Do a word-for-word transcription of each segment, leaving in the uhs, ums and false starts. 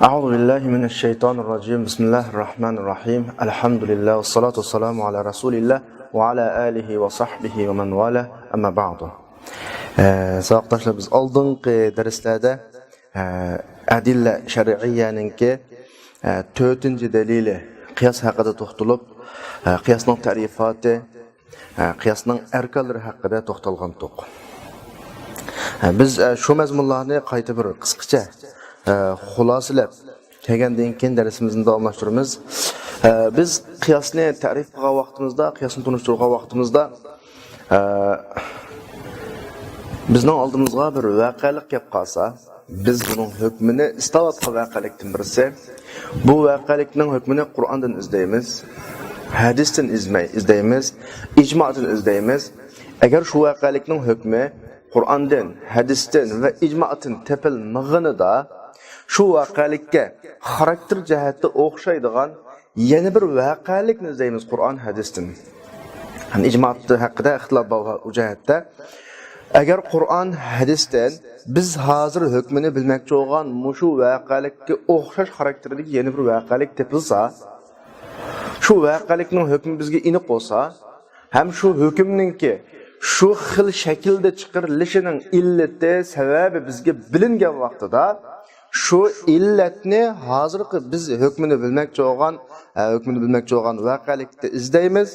أعوذ بالله من الشيطان الرجيم. بسم الله الرحمن الرحيم. الحمد لله والصلاة والسلام على رسول الله وعلى آله وصحبه ومن والاه. أما بعد. ئە، ساۋاقداشلار، بىز ئالدىنقى دەرسلەردە، ئە، ئەدىللە شەرئىيەنىڭكى، ئە، تۆتىنچى دەلىلى، قىياس ھەققىدە توختىلىپ، ئە، قىياسنىڭ تەرىپاتى، ئە، قىياسنىڭ ئەركانلىرى ھەققىدە توختالغانتۇق. ئە، بىز، ئە، شۇ مەزمۇنلارنى قايتا بىر قىسقىچە، ئە، خۇلاسىلەپ كەلگەندىن كېيىن دەرسىمىزنى داۋاملاشتۇرىمىز. ئە، بىز قىياسنى تەرىپ قىلغان ۋاقتىمىزدا، قىياسنى تونۇشتۇرغان ۋاقتىمىزدا، ئە، بىزنىڭ ئالدىمىزغا بىر ۋەقەلىك كەپ قالسا، بىز بۇنىڭ ھۆكمىنى ئىستاۋاتقان ۋەقەلىكتىن بىرسى. بۇ ۋەقەلىكنىڭ ھۆكمىنى قۇرئاندىن ئىزدەيمىز، ھەدىستىن ئىزمەي-، ئىزدەيمىز، ئىجمادىن ئىزدەيمىز. ئەگەر شۇ ۋەقەلىكنىڭ ھۆكمى قۇرئاندىن، ھەدىستىن ۋە ئىجمادىن تېپىلمىغىنىدا، شۇ ۋەقەلىككە خاراكتېر جەھەتتە ئوخشايدىغان يەنە بىر ۋەقەلىكنى ئىزدەيمىز قۇرئان، ھەدىستىن. يەنى ئىجما ھەققىدە ئىختىلاپ بار ئۇ جەھەتتە. ئەگەر قۇرئان، ھەدىستىن بىز ھازىر ھۆكمىنى بىلمەكچى بولغان مۇشۇ ۋەقەلىككە ئوخشاش خاراكتېردىكى يەنە بىر ۋەقەلىك تېپىلسا، شۇ ۋەقەلىكنىڭ ھۆكمى بىزگە ئېنىق بولسا، ھەم شۇ ھۆكۈمنىڭكى شۇ خىل شەكىلدە چىقىرىلىشىنىڭ ئىللىتى، سەۋەبى بىزگە بىلىنگەن ۋاقتىدا، شۇ ئىللەتنى ھازىرقى بىز ھۆكمىنى بىلمەكچى بولغان، ئە، ھۆكمىنى بىلمەكچى بولغان ۋەقەلىكتە ئىزدەيمىز.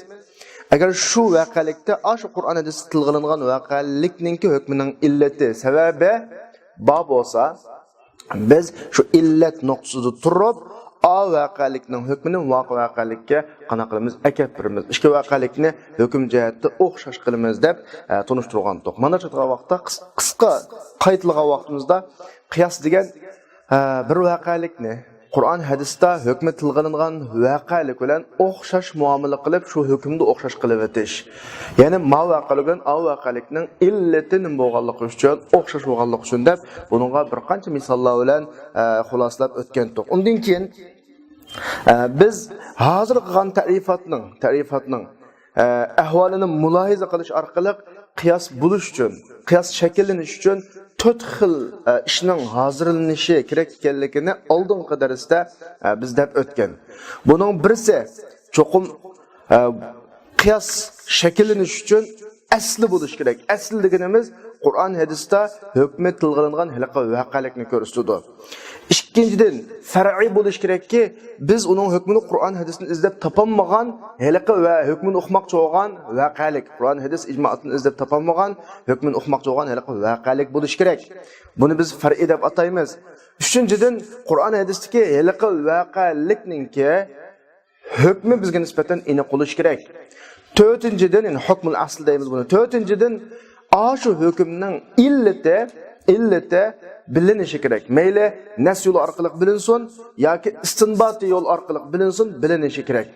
ئەگەر شۇ ۋەقەلىكتە ئاشۇ قۇرئان ھەدىستە تىلغا ئېلىنغان ۋەقەلىكنىڭكى ھۆكمىنىڭ ئىللىتى، سەۋەبى بار بولسا، بىز شۇ ئىللەت نۇقتىسىدا تۇرۇپ، ئا ۋەقەلىكنىڭ ھۆكمىنى ۋاقە ۋەقەلىككە قانداق قىلىمىز؟ ئەكەپ بېرىمىز. ئىككى ۋەقەلىكنى ھۆكۈم جەھەتتە ئوخشاش قىلىمىز دەپ، ئە، تونۇشتۇرغانتۇق. مانا شۇنداق ۋاقىتتا قىس-، قىسقا قايتىلىغان ۋاقتىمىزدا قىياس دېگەن، ئە، بىر ۋەقەلىكنى قۇرئان ھەدىستە ھۆكمى تىلغا ئېلىنغان ۋەقەلىك بىلەن ئوخشاش مۇئامىلە قىلىپ، شۇ ھۆكۈمدە ئوخشاش قىلىۋېتىش. يەنى ما ۋەقەلىك بىلەن ئا ۋەقەلىكنىڭ ئىللىتى نېمە بولغانلىقى ئۈچۈن، ئوخشاش بولغانلىقى ئۈچۈن دەپ، بۇنىڭغا بىر قانچە مىساللار بىلەن، ئە، خۇلاسىلەپ ئۆتكەنتۇق. ئۇندىن كېيىن، ئە، بىز ھازىر قىلغان تەرىپاتنىڭ، تەرىپاتنىڭ، ئە، ئەھۋالىنى مۇلاھىزە قىلىش ئارقىلىق قىياس بولۇش ئۈچۈن، قىياس شەكىللىنىش ئۈچۈن تۆت خىل، ئە، ئىشنىڭ ھازىرلىنىشى كېرەك ئىكەنلىكىنى ئالدىنقى دەرستە، ئە، بىز دەپ ئۆتكەن. بۇنىڭ بىرسى چوقۇم، ئە، قىياس شەكىللىنىش ئۈچۈن ئەسلى بولۇش كېرەك. ئەسلى دېگىنىمىز قۇرئان ھەدىستە ھۆكمى تىلغا ئېلىنغان ھېلىقى ۋەقەلىكنى كۆرسىتىدۇ. ئىككىنچىدىن، فەرئىي بولۇش كېرەككى، بىز ئۇنىڭ ھۆكمىنى قۇرئان ھەدىستىن ئىزدەپ تاپالمىغان ھېلىقى ۋە ھۆكمىنى ئۇقماقچى بولغان ۋەقەلىك، قۇرئان ھەدىس ئىجمائىدىن ئىزدەپ تاپالمىغان ھۆكمىنى ئۇقماقچى بولغان ھېلىقى ۋەقەلىك بولۇش كېرەك. بۇنى بىز فەرئىي دەپ ئاتايمىز. ئۈچىنچىدىن، قۇرئان ھەدىستىكى ھېلىقى ۋەقەلىكنىڭكى ھۆكمى بىزگە نىسبەتەن ئېنىق بولۇشى كېرەك. تۆتىنچىدىن، يەنى ھۆكمۇل ئەسل دەيمىز بۇنى. تۆتىنچىدىن، ئاشۇ ھۆكۈمنىڭ ئىللىتى، ئىللىتى بىلىنىشى كېرەك. مەيلى نەس يولى ئارقىلىق بىلىنسۇن ياكى ئىستىنباتىي يول ئارقىلىق بىلىنسۇن، بىلىنىشى كېرەك.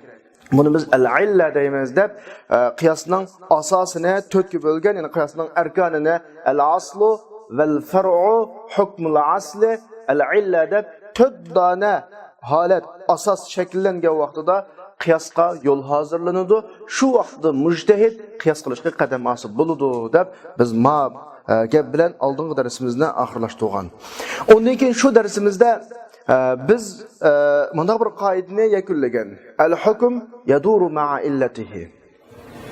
بۇنى بىز ئەل-ئىللە دەيمىز دەپ، ئە، قىياسنىڭ ئاساسىنى تۆتكە بۆلگەن، يەنى قىياسنىڭ ئەركانىنى ئەل-ئەسلۇ ۋەل-فەرئۇ، ھۆكمۇل ئەسلى، ئەل-ئىللە دەپ تۆت دانە ھالەت، ئاساس شەكىللەنگەن ۋاقتىدا قىياسقا يول ھازىرلىنىدۇ. شۇ ۋاقىتتا مۇجتەھىد قىياس قىلىشقا قەدەم ئاسا بولىدۇ دەپ بىز ما، ئە، گەپ بىلەن ئالدىنقى دەرسىمىزنى ئاخىرلاشتۇرغان. ئۇندىن كېيىن شۇ دەرسىمىزدە، ئە، بىز، ئە، مۇنداق بىر قائىدىنى يەكۈنلىگەن. ئەل-ھۆكۈم يەدۇرۇ مەئە ئىللەتىھى.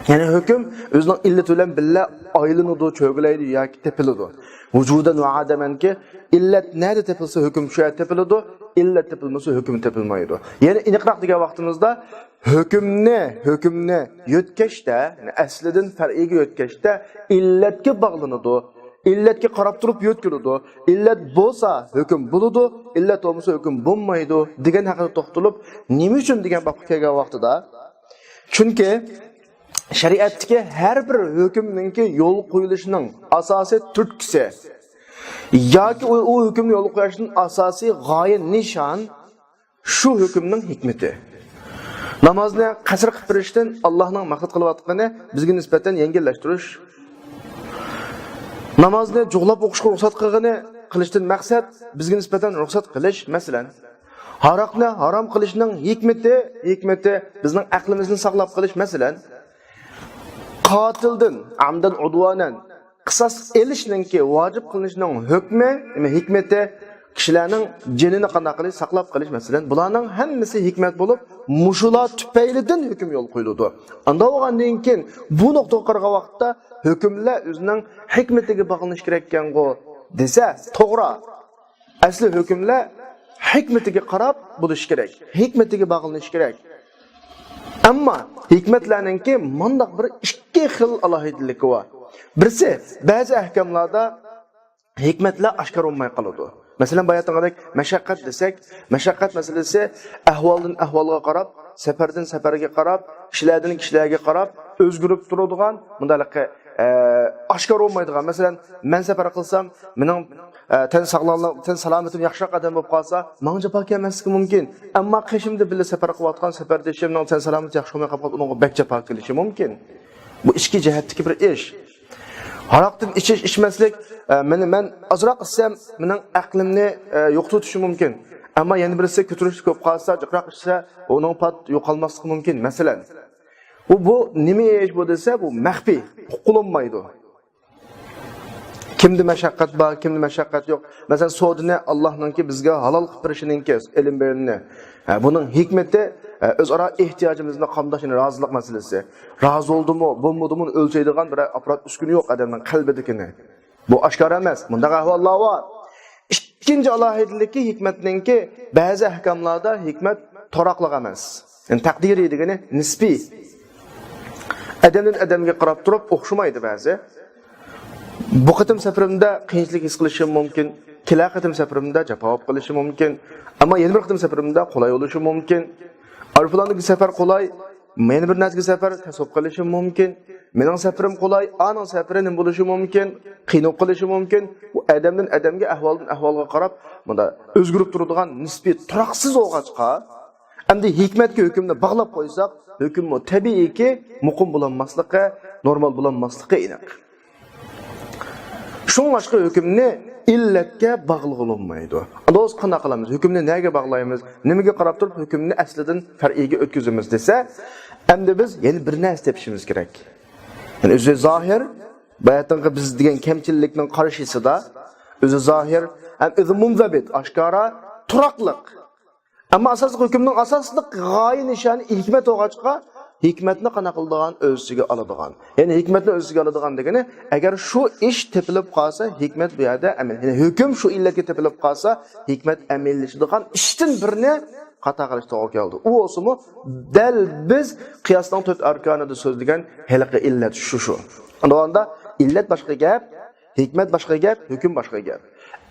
يەنى ھۆكۈم ئۆزىنىڭ ئىللىتى بىلەن بىللە ئايلىنىدۇ، چۆگىلەيدۇ ياكى تېپىلىدۇ. ۋۇجۇدەن ۋە ئادەمەنكى، ئىللەت نەدە تېپىلسا، ھۆكۈم شۇ يەردە تېپىلىدۇ، ئىللەت تېپىلمىسا، ھۆكۈم تېپىلمايدۇ. يەنى ئېنىقراق دېگەن ۋاقتىمىزدا، ھۆكۈمنى، ھۆكۈمنى يۆتكەشتە، يەنى ئەسلىدىن فەرئىيگە يۆتكەشتە ئىللەتكە باغلىنىدۇ. ئىللەتكە قاراپ تۇرۇپ يۆتكىلىدۇ. ئىللەت بولسا، ھۆكۈم بولىدۇ، ئىللەت بولمىسا، ھۆكۈم بولمايدۇ دېگەن ھەققىدە توختىلىپ، نېمە ئۈچۈن دېگەن بابقا كەلگەن ۋاقتىدا، چۈنكى شەرىئەتتىكى ھەر بىر ھۆكۈمنىڭكى يول قويۇلۇشىنىڭ ئاساسىي تۈرتكىسى ياكى ئۇ، ئۇ ھۆكۈمنى يولغا قويۇشنىڭ ئاساسىي غايە نىشان شۇ ھۆكۈمنىڭ ھېكمىتى. نامازنى قەسىر قىلىپ بېرىشتىن ئاللاھنىڭ مەقسەت قىلىۋاتقىنى بىزگە نىسبەتەن يەڭگىللەشتۈرۈش. نامازنى جۇغلاپ ئوقۇشقا رۇخسەت قىلغىنى، قىلىشتىن مەقسەت بىزگە نىسبەتەن رۇخسەت قىلىش، مەسىلەن. ھاراقنى ھارام قىلىشنىڭ ھېكمىتى، ھېكمىتى بىزنىڭ ئەقلىمىزنى ساقلاپ قېلىش، مەسىلەن. قاتىلدىن، ئەمدەن ئۇدۋانەن، قىساس ئېلىشنىڭكى ۋاجىپ قىلىنىشىنىڭ ھۆكمى، يەنى ھېكمىتى، كىشىلەرنىڭ جېنىنى قانداق قىلىش، ساقلاپ قېلىش، مەسىلەن، بۇلارنىڭ ھەممىسى ھېكمەت بولۇپ، مۇشۇلار تۈپەيلىدىن ھۆكۈم يول قويۇلىدۇ. ئانداق بولغاندىن كېيىن بۇ نۇقتىغا قارىغان ۋاقىتتا ھۆكۈملەر ئۆزىنىڭ ھېكمىتىگە باغلىنىش كېرەككەنغۇ دېسە، توغرا. ئەسلى ھۆكۈملەر ھېكمىتىگە قاراپ بولۇشى كېرەك، ھېكمىتىگە باغلىنىشى كېرەك. ئەمما ھېكمەتلەرنىڭكى مۇنداق بىر ئىككى خىل ئالاھىدىلىكى بار. بىرسى، بەزى ئەھكاملاردا ھېكمەتلەر ئاشكارا بولماي قالىدۇ. مەسىلەن، باياتىنقىدەك مەشەققەت دېسەك، مەشەققەت مەسىلىسى ئەھۋالدىن ئەھۋالغا قاراپ، سەپەردىن سەپەرگە قاراپ، كىشىلەردىن كىشىلەرگە قاراپ ئۆزگىرىپ تۇرىدىغان، مۇنداقلىقى، ئە، ئاشكارا بولمايدىغان. مەسىلەن، مەن سەپەر قىلسام، مېنىڭ، ئە، تەن ساغلاملىق، تەن سالامىتىم ياخشىراق ئادەم بولۇپ قالسا، ماڭا جاپا كەلمەسلىكى مۇمكىن. ئەمما قېشىمدا بىللە سەپەر قىلىۋاتقان سەپەردىشىمنىڭ تەن سالامىتى ياخشى بولماي قالىدىغان، ئۇنىڭغا بەك جاپا كېلىشى مۇمكىن. بۇ ئىچكى جەھەتتىكى بىر ئىش. ھاراقتىن ئىچىش، ئىچمەسلىك، ئە، مېنى، مەن ئازراق ئىچسەم، مېنىڭ ئەقلىمنى، ئە، يوقىتىۋېتىشى مۇمكىن. ئەمما يەنە بىرسى كۆتۈرۈشلۈك بولۇپ قالسا، جىقراق ئىچسە، ئۇنىڭ پات يوقالماسلىقى مۇمكىن. مەسىلەن، بۇ، بۇ نېمە ئىش بۇ دېسە، بۇ مەخپىي، ئۇقۇلۇنمايدۇ. كىمدە مەشەققەت بار، كىمدە مەشەققەت يوق. مەسىلەن، سودىنى ئاللاھنىڭكى بىزگە ھالال قىلىپ بېرىشىنىڭكى ئېلىم بېرىمنى. ھە، بۇنىڭ ھېكمىتى، ھە، ئۆزئارا ئېھتىياجىمىزنى قامداش، يەنى رازىلىق مەسىلىسى. رازى بولدىمۇ، بولمىدىمۇ ئۆلچەيدىغان بىر ئاپپارات ئۈسكۈنە يوق ئادەمنىڭ قەلبىدىكىنى. بۇ ئاشكارا ئەمەس. مۇنداق ئەھۋاللار بار. ئىككىنچى ئالاھىدىلىكى ھېكمەتنىڭكى، بەزى ئەھكاملاردا ھېكمەت تۇراقلىق ئەمەس. يەنى تەقدىرىي دېگىنى نىسپىي. ئادەمدىن ئادەمگە قاراپ تۇرۇپ ئوخشىمايدۇ بەزى. بۇ قېتىم سەپىرىمدە قىيىنچىلىق ھېس قىلىشىم مۇمكىن، كېلەر قېتىم سەپىرىمدە جاپا بولۇپ قېلىشى مۇمكىن، ئەمما يەنە بىر قېتىم سەپىرىمدە قولاي بولۇشى مۇمكىن. ئايروپىلاندىكى سەپەر قولاي، يەنە بىر نەرسىگە سەپەر تەس بولۇپ قېلىشى مۇمكىن. مېنىڭ سەپىرىم قولاي، ئانىڭ سەپىرى نېمە بولۇشى مۇمكىن، قىيىن بولۇپ قېلىشى مۇمكىن. بۇ ئادەمدىن ئادەمگە، ئەھۋالدىن ئەھۋالغا قاراپ مۇنداق ئۆزگىرىپ تۇرىدىغان نىسپىي تۇراقسىز بولغاچقا، ئەمدى ھېكمەتكە ھۆكۈمنى باغلاپ قويساق، ھۆكۈممۇ تەبىئىيكى مۇقىم بولالماسلىقى، نورمال بولالماسلىقى ئېنىق. شۇڭلاشقا ھۆكۈمنى ئىللەتكە باغلىغىلى بولمايدۇ. ئەمدى بولسا قانداق قىلىمىز؟ ھۆكۈمنى نەگە باغلايمىز؟ نېمىگە قاراپ تۇرۇپ ھۆكۈمنى ئەسلىدىن پەرئىيگە ئۆتكۈزىمىز دېسە، ئەمدى بىز يەنە بىر نەرسە تېپىشىمىز كېرەك. يەنى ئۆزى زاھىر، باياتىنقى بىز دېگەن كەمچىللىكنىڭ قارشىسىدا، ئۆزى زاھىر ھەم ئۆزى مۇنزەبىت، ئاشكارا، تۇراقلىق. ئەمما ئاساسلىق ھۆكۈمنىڭ ئاساسلىق غايە نىشانى ھېكمەت بولغاچقا، ھېكمەتنى قانداق قىلىدىغان، ئۆز ئىچىگە ئالىدىغان. يەنى ھېكمەتنى ئۆز ئىچىگە ئالىدىغان دېگىنى، ئەگەر شۇ ئىش تېپىلىپ قالسا، ھېكمەت بۇ يەردە ئەمەل. يەنى ھۆكۈم شۇ ئىللەتكە تېپىلىپ قالسا، ھېكمەت ئەمەلىيلىشىدىغان ئىشتىن بىرنى خاتا قىلىش توغرا كەلدى. ئۇ بولسىمۇ، دەل بىز قىياسنىڭ تۆت ئاركانىدا سۆزلىگەن ھېلىقى ئىللەت شۇ، شۇ. ئاندىغاندا ئىللەت باشقا گەپ، ھېكمەت باشقا گەپ، ھۆكۈم باشقا گەپ.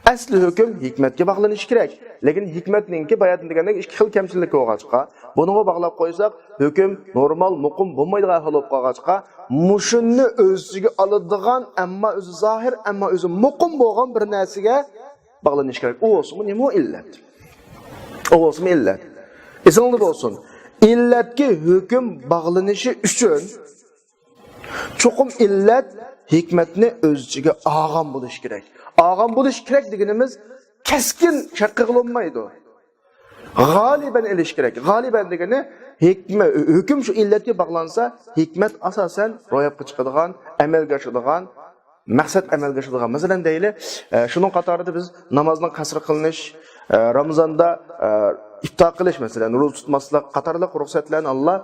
ئەسلى ھۆكۈم ھېكمەتكە باغلىنىشى كېرەك. لېكىن ھېكمەتنىڭكى باياتىن دېگەندەك ئىككى خىل كەمچىلىكى بولغاچقا، بۇنىڭغا باغلاپ قويساق، ھۆكۈم نورمال، مۇقىم بولمايدىغان ئەھۋال بولۇپ قالغاچقا، مۇشۇنى ئۆز ئىچىگە ئالىدىغان، ئەمما ئۆزى زاھىر، ئەمما ئۆزى مۇقىم بولغان بىر نەرسىگە باغلىنىشى كېرەك. ئۇ بولسىمۇ نېمە ئۇ ئىللەت؟ ئۇ بولسىمۇ ئىللەت. ئېسىڭلاردا بولسۇن. ئىللەتكە ھۆكۈم باغلىنىشى ئۈچۈن چوقۇم ئىللەت ھېكمەتنى ئۆز ئىچىگە ئالغان بولۇشى كېرەك. ئالغان بولۇشى كېرەك دېگىنىمىز كەسكىن شەرت قىلغىلى بولمايدۇ. غالىبەن ئېلىش كېرەك. غالىبەن دېگىنى ھېكمە-، ھۆكۈم شۇ ئىللەتكە باغلانسا، ھېكمەت ئاساسەن روياپقا چىقىدىغان، ئەمەلگە ئاشىدىغان، مەقسەت ئەمەلگە ئاشىدىغان. مەسىلەن دەيلى، ئە، شۇنىڭ قاتارىدا بىز نامازنىڭ قەسرى قىلىنىش، ئە، رامىزاندا، ئە، ئىپتار قىلىش، مەسىلەن، روزا تۇتماسلىق قاتارلىق رۇخسەتلەرنى ئاللا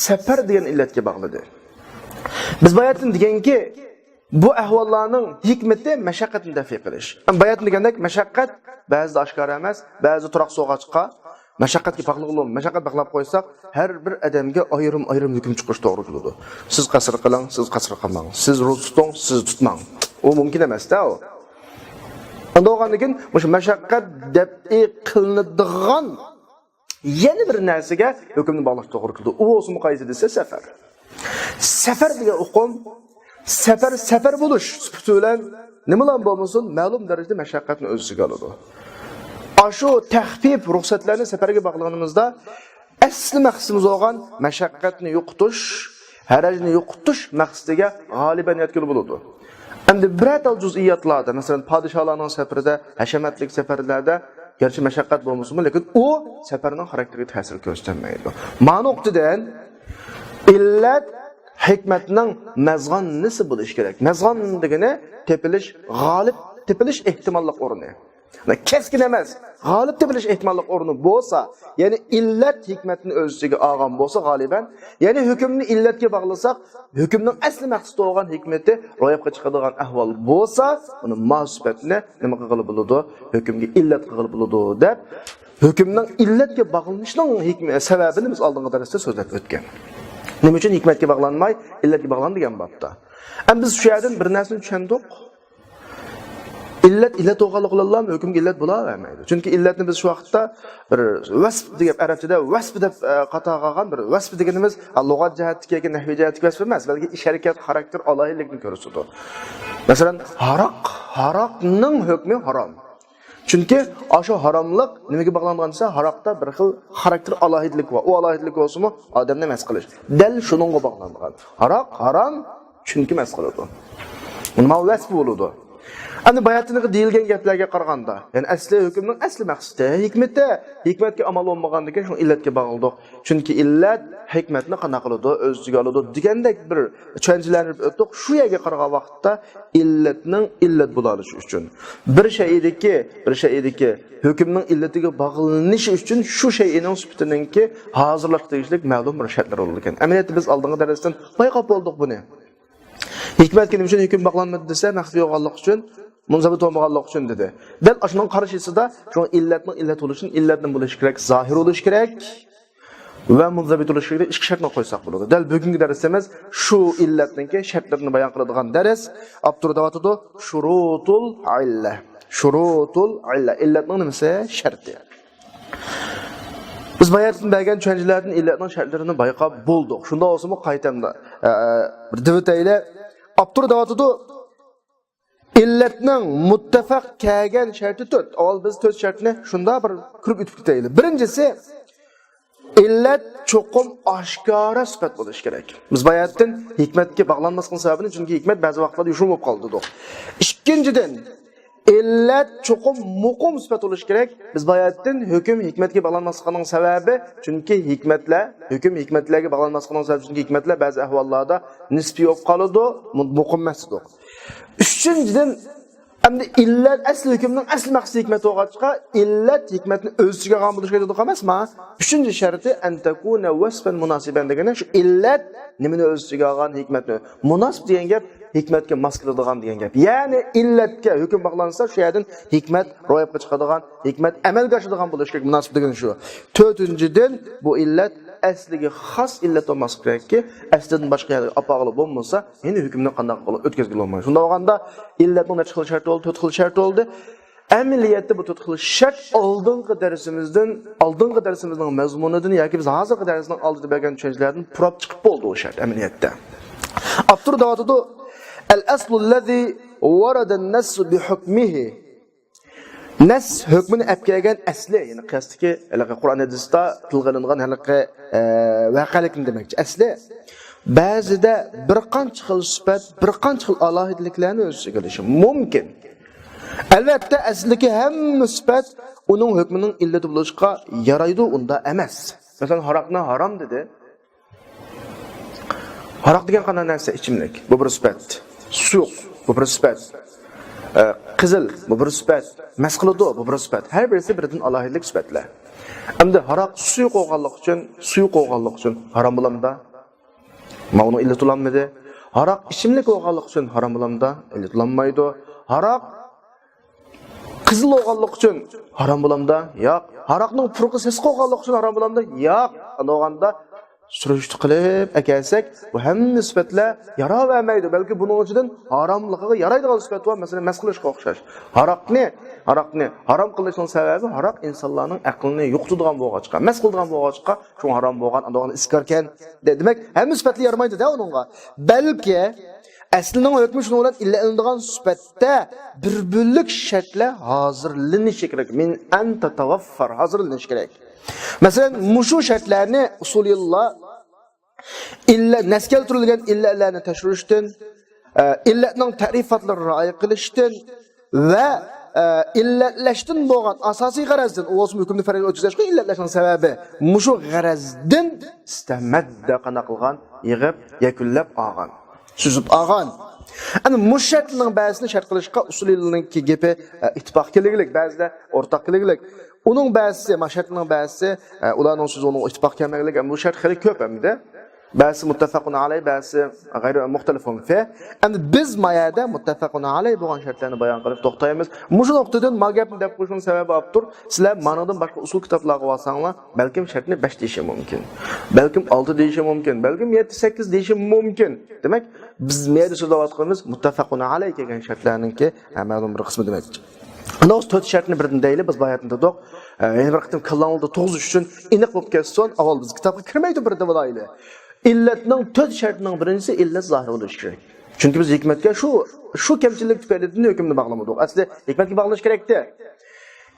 سەپەر دېگەن ئىللەتكە باغلىدى. بىز باياتىن دېگەنكى، بۇ ئەھۋاللارنىڭ ھېكمىتى مەشەققەتنى دەفئى قىلىش. ئەمما باياتىن دېگەندەك، مەشەققەت بەزىدە ئاشكارا ئەمەس، بەزىدە تۇراقسىز بولغاچقا، مەشەققەتكە باغلىغىلى، مەشەققەت باغلاپ قويساق، ھەر بىر ئادەمگە ئايرىم-ئايرىم ھۆكۈم چىقىرىش توغرا كېلىدۇ. سىز قەسىر قىلىڭ، سىز قەسىر قىلماڭ. سىز روزا تۇتۇڭ، سىز تۇتماڭ. ئۇ مۇمكىن ئەمەس-دە ئۇ. ئەمدى بولغاندىن كېيىن مۇشۇ مەشەققەت دەپئى قىلىنىدىغان يەنە بىر نەرسىگە ھۆكۈمنى باغلاش توغرا كېلىدۇ. ئۇ بولسىمۇ قايسى دېسە، سەپەر. سەپەر دېگەن ئۇقۇم، سەپەر، سەپەر بولۇش سۈپىتى بىلەن نېمىلام بولمىسۇن، مەلۇم دەرىجىدە مەشەققەتنى ئۆز ئىچىگە ئالىدۇ. ئاشۇ تەخپىپ رۇخسەتلەرنى سەپەرگە باغلىغىنىمىزدا، ئەسلى مەقسىتىمىز بولغان مەشەققەتنى يوقىتىش، ھەرەجنى يوقىتىش مەقسىتىگە غالىبەن يەتكىلى بولىدۇ. ئەمدى بىرەر تال جۇزئىياتلاردا، مەسىلەن، پادىشاھلارنىڭ سەپىرىدە، ھەشەمەتلىك سەپەرلەردە گەرچە مەشەققەت بولمىسىمۇ، لېكىن ئۇ سەپەرنىڭ خاراكتېرىگە تەسىر كۆرسىتەلمەيدۇ. ما نۇقتىدىن ئىللەت ھېكمەتنىڭ مەزغاننىسى بولۇشى كېرەك. مەزغان دېگىنى تېپىلىش، غالىب تېپىلىش ئېھتىماللىق ئورنى. كەسكىن ئەمەس، غالىب تېپىلىش ئېھتىماللىق ئورنى بولسا، يەنى ئىللەت ھېكمەتنى ئۆز ئىچىگە ئالغان بولسا غالىبەن، يەنى ھۆكۈمنى ئىللەتكە باغلىساق، ھۆكۈمنىڭ ئەسلى مەقسىتى بولغان ھېكمىتى روياپقا چىقىدىغان ئەھۋال بولسا، ئۇنى ما سۈپەتنى نېمە قىلغىلى بولىدۇ؟ ھۆكۈمگە ئىللەت قىلغىلى بولىدۇ دەپ، ھۆكۈمنىڭ ئىللەتكە باغلىنىشىنىڭ ھېكمە-، سەۋەبىنى بىز ئالدىنقى دەرستە سۆزلەپ ئۆتكەن. نېمە ئۈچۈن ھېكمەتكە باغلانماي، ئىللەتكە باغلاندى دېگەن بابتا. ئەمدى بىز شۇ يەردىن بىر نەرسىنى چۈشەندۇق. ئىللەت ئىللەت بولغانلىقى بىلەنلا ھۆكۈمگە ئىللەت بولاۋەرمەيدۇ. چۈنكى ئىللەتنى بىز شۇ ۋاقىتتا بىر ۋەسپ دېگەن، ئەرەبچىدە ۋەسپ دەپ، ئە، قاتارغا ئالغان بىر ۋەسپ دېگىنىمىز، ئە، لۇغەت جەھەتتىكى ياكى نەھۋىي جەھەتتىكى ۋەسپ ئەمەس، بەلكى ئىش ھەرىكەت خاراكتېر ئالاھىدىلىكىنى كۆرسىتىدۇ. مەسىلەن، ھاراق، ھاراقنىڭ ھۆكمى ھارام. چۈنكى ئاشۇ ھاراملىق نېمىگە باغلانغان دېسە، ھاراقتا بىر خىل خاراكتېر ئالاھىدىلىكى بار. ئۇ ئالاھىدىلىك بولسىمۇ ئادەمنى مەست قىلىش. دەل شۇنىڭغا باغلانغان. ھاراق ھارام، چۈنكى مەست قىلىدۇ. بۇنى ماۋۇ ۋەسپى بولىدۇ. ئەمدى باياتىنقى دېيىلگەن گەپلەرگە قارىغاندا، يەنى ئەسلى ھۆكۈمنىڭ ئەسلى مەقسىتى، ھېكمىتى، ھېكمەتكە ئامال بولمىغاندىكىن شۇڭا ئىللەتكە باغلىدۇق. چۈنكى ئىللەت ھېكمەتنى قانداق قىلىدۇ؟ ئۆز ئىچىگە ئالىدۇ دېگەندەك بىر چۈشەنچىلەرنى ئۆتتۇق. شۇ يەرگە قارىغان ۋاقىتتا ئىللەتنىڭ ئىللەت بولالىشى ئۈچۈن، بىر شەيئىدىكى، بىر شەيئىدىكى ھۆكۈمنىڭ ئىللىتىگە باغلىنىشى ئۈچۈن شۇ شەيئىنىڭ سۈپىتىنىڭكى ھازىرلاشقا تېگىشلىك مەلۇم بىر شەرتلەر بولىدىكەن. ئەمەلىيەتتە بىز ئالدىنقى دەرستىن بايقاپ بولدۇق بۇنى. ھېكمەتكە نېمە ئۈچۈن ھۆكۈم باغلانمىدى دېسە، مەخپىي بولغانلىقى ئۈچۈن، مۇنزەبىت بولمىغانلىقى ئۈچۈن دېدى. دەل ئاشۇنىڭ قارشىسىدا شۇڭا ئىللەتنىڭ ئىللەت بولۇشى ئۈچۈن ئىللەت نېمە بولۇشى كېرەك؟ زاھىر بولۇشى كېرەك ۋە مۇنزەبىت بولۇشى كېرەك. ئىككى شەرتنى قويساق بولىدۇ. دەل بۈگۈنكى دەرسىمىز شۇ ئىللەتنىڭكى شەرتلىرىنى بايان قىلىدىغان دەرس. ئاپتور دەۋاتىدۇ، شۇرۇتۇل ئىللە. شۇرۇتۇل ئىللە. ئىللەتنىڭ نېمىسى؟ شەرتى. بىز باياتىن بەرگەن چۈشەنچىلەردىن ئىللەتنىڭ شەرتلىرىنى بايقاپ بولدۇق. شۇنداق بولسىمۇ قايتامدا، ئە، بىر دېۋىتەيلى. ئاپتور دەۋاتىدۇ، ئىللەتنىڭ مۇتتەپەق كەلگەن شەرتى تۆت. ئاۋۋال بىز تۆت شەرتنى شۇنداق بىر كۆرۈپ ئۆتۈپ كېتەيلى. بىرىنچىسى، ئىللەت چوقۇم ئاشكارا سۈپەت بولۇشى كېرەك. بىز باياتىن ھېكمەتكە باغلانماسلىقنىڭ سەۋەبىنى، چۈنكى ھېكمەت بەزى ۋاقىتلاردا يوشۇرۇن بولۇپ قالىدۇ. ئىككىنچىدىن، ئىللەت چوقۇم مۇقىم سۈپەت بولۇشى كېرەك. بىز باياتىن ھۆكۈم ھېكمەتكە باغلانماسلىقىنىڭ سەۋەبى، چۈنكى ھېكمەتلەر، ھۆكۈم ھېكمەتلەرگە باغلانماسلىقىنىڭ سەۋەبى، چۈنكى ھېكمەتلەر بەزى ئەھۋاللاردا نىسپىي بولۇپ قالىدۇ، مۇ-، مۇقىم ئەمەس دېدۇق. ئۈچىنچىدىن، ئەمدى ئىللەت ئەسلى ھۆكۈمنىڭ ئەسلى مەقسىتى ھېكمەت بولغاچقا، ئىللەت ھېكمەتنى ئۆز ئىچىگە ئالغان بولۇشى كېرەك دېدۇق ئەمەسمۇ؟ ئۈچىنچى شەرتى، ئەن تەكۇنە ۋەسپەن مۇناسىبەن دېگەننى، شۇ ئىللەت نېمىنى ئۆز ئىچىگە ئالغان؟ ھېكمەتنى. مۇناسىپ دېگەن گەپ ھېكمەتكە ماس كېلىدىغان دېگەن گەپ. يەنى ئىللەتكە ھۆكۈم باغلانسا، شۇ يەردىن ھېكمەت روياپقا چىقىدىغان، ھېكمەت ئەمەلگە ئاشىدىغان بولۇشى كېرەك. مۇناسىپ دېگىنى شۇ. تۆتىنچىدىن، بۇ ئىللەت ئەسلىگە خاس ئىللەت بولماسلىقى كېرەككى، ئەسلىدىن باشقا يەرگە ئاپارغىلى بولمىسا، يەنە ھۆكۈمنى قانداق قىلىپ ئۆتكۈزگىلى بولمايدۇ. شۇنداق بولغاندا، ئىللەتنىڭ نەچچە خىل شەرتى بولدى؟ تۆت خىل شەرتى بولدى. ئەمەلىيەتتە بۇ تۆت خىل شەرت ئالدىنقى دەرسىمىزدىن، ئالدىنقى دەرسىمىزنىڭ مەزمۇنىدىن ياكى بىز ھازىرقى دەرسنىڭ ئالدىدا بەرگەن چۈشەنچىلەردىن پۇراپ چىقىپ بولدى ئۇ شەرت ئەمەلىيەتتە. ئاپتور دەۋاتىدۇ، ئەل ئەسلۇللەزى ۋەرەدەن نەسسۇ بىھۇكمىھى. نەس ھۆكمىنى ئەپ كەلگەن ئەسلى، يەنى قىياستىكى ھېلىقى قۇرئان ھەدىستە تىلغا ئېلىنغان ھېلىقى، ئە، ۋەقەلىكنى دېمەكچى. ئەسلى بەزىدە بىر قانچە خىل سۈپەت، بىر قانچە خىل ئالاھىدىلىكلەرنى ئۆز ئىچىگە ئېلىشى مۇمكىن. ئەلۋەتتە، ئەسلىدىكى ھەممە سۈپەت ئۇنىڭ ھۆكمىنىڭ ئىللىتى بولۇشقا يارايدۇ، ئۇنداق ئەمەس. مەسىلەن، ھاراقنى ھارام دېدى. ھاراق دېگەن قانداق نەرسە؟ ئىچىملىك. بۇ بىر سۈپەت. سۇيۇق. بۇ بىر سۈپەت. ئە، قىزىل. بۇ بىر سۈپەت. مەست قىلىدۇ. بۇ بىر سۈپەت. ھەر بىرسى بىرىدىن ئالاھىدىلىك سۈپەتلەر. ئەمدى ھاراق سۇيۇق بولغانلىقى ئۈچۈن، سۇيۇق بولغانلىقى ئۈچۈن ھارام بولامدا؟ ماۋۇنىڭ ئىللىتى بولالمىدى. ھاراق ئىچىملىك بولغانلىقى ئۈچۈن ھارام بولامدا؟ ئىللىتى بولالمايدۇ. ھاراق قىزىل بولغانلىقى ئۈچۈن ھارام بولامدا؟ ياق. ھاراقنىڭ پۇرىقى سېسىق بولغانلىقى ئۈچۈن ھارام بولامدا؟ ياق. ئاندىن بولغاندا سۈرۈشتە قىلىپ ئەكەلسەك، بۇ ھەممە سۈپەتلەر ياراۋەرمەيدۇ. بەلكى بۇنىڭ ئىچىدىن ھاراملىقىغا يارايدىغان سۈپەت بار، مەسىلەن، مەست قىلىشقا ئوخشاش. ھاراقنى، ھاراقنى ھارام قىلىشنىڭ سەۋەبى، ھاراق ئىنسانلارنىڭ ئەقلىنى يوقىتىدىغان بولغاچقا، مەست قىلىدىغان بولغاچقا، شۇڭا ھارام بولغان، ئاندىن ئىسكاركەن. دە-، دېمەك، ھەممە سۈپەتلەر يارىمايدۇ-دە ئۇنىڭغا. بەلكى ئەسلىنىڭ ھۆكمى شۇنىڭ بىلەن ئىللەتلىنىدىغان سۈپەتتە بىر بۆلەك شەرتلەر ھازىرلىنىشى كېرەك. مىن ئەن تەتەۋەففەر، ھازىرلىنىشى كېرەك. مەسىلەن، مۇشۇ شەرتلەرنى ئۇسۇلىيلار ئىللە-، نەس كەلتۈرۈلگەن ئىللەتلەرنى تەكشۈرۈشتىن، ئە، ئىللەتنىڭ تەرىپاتلىرىنى رىئايە قىلىشتىن ۋە، ئە، ئىللەتلەشتىن بولغان ئاساسىي غەرەزدىن، ئۇ بولسىمۇ ھۆكۈمنى پەرەزگە ئۆتكۈزۈشكە ئىللەتلەشنىڭ سەۋەبى، مۇشۇ غەرەزدىن ئىستەمەددە قانداق قىلغان؟ يىغىپ، يەكۈنلەپ ئالغان. سۈزۈپ ئالغان. ئەنە مۇشۇ شەرتلەرنىڭ بەزىسىنى شەرت قىلىشقا ئۇسۇلىنىڭكى گېپى، ئە، ئىتتىپاق كېلىگلىك، بەزىدە ئورتاق كېلىگلىك. ئۇنىڭ بەزىسى، ما شەرتنىڭ بەزىسى، ئە، ئۇلارنىڭ سۆزى ئۇنىڭ ئىتتىپاق كەلمەيدىلىك، ئەمما بۇ شەرت خېلى كۆپ ئەمدى. بەزىسى مۇتتەپەقۇن ئەلەي، بەزىسى غەيرى مۇختەلىفۇن فى. ئەمدى بىز ما يەردە مۇتتەپەقۇن ئەلەي بولغان شەرتلەرنى بايان قىلىپ توختايمىز. مۇشۇ نۇقتىدىن ما گەپنى دەپ قويۇشنىڭ سەۋەبى ئاپتور، سىلەر مانىڭدىن باشقا ئۇسۇل كىتابلارغا بارساڭلار، بەلكىم شەرتنى بەش دېيىشى مۇمكىن. بەلكىم ئالتە دېيىشى مۇمكىن. بەلكىم يەتتە، سەككىز دېيىشى مۇمكىن. دېمەك، بىز ما يەردە سۆزلەۋاتقىنىمىز مۇتتەپەقۇن ئەلەي كەلگەن شەرتلەرنىڭكى، ھە، مەلۇم بىر قىسمى دېمەكچى. ئاندىن تۆت شەرتنى بىردىن دەيلى، بىز باياتىن دېدۇق. ئە، يەنە بىر قېتىم كاللاڭلاردا تۇغۇزۇش ئۈچۈن ئېنىق بولۇپ كەتسۇن، ئاۋۋال بىز كىتابقا كىرمەيدۇ بىردىن بولايلى. ئىللەتنىڭ تۆت شەرتىنىڭ بىرىنچىسى ئىللەت زاھىر بولۇشى كېرەك. چۈنكى بىز ھېكمەتكە شۇ، شۇ كەمچىللىك تۈپەيلىدىن ھۆكۈمنى باغلىمىدۇق. ئەسلى ھېكمەتكە باغلىنىش كېرەكتى.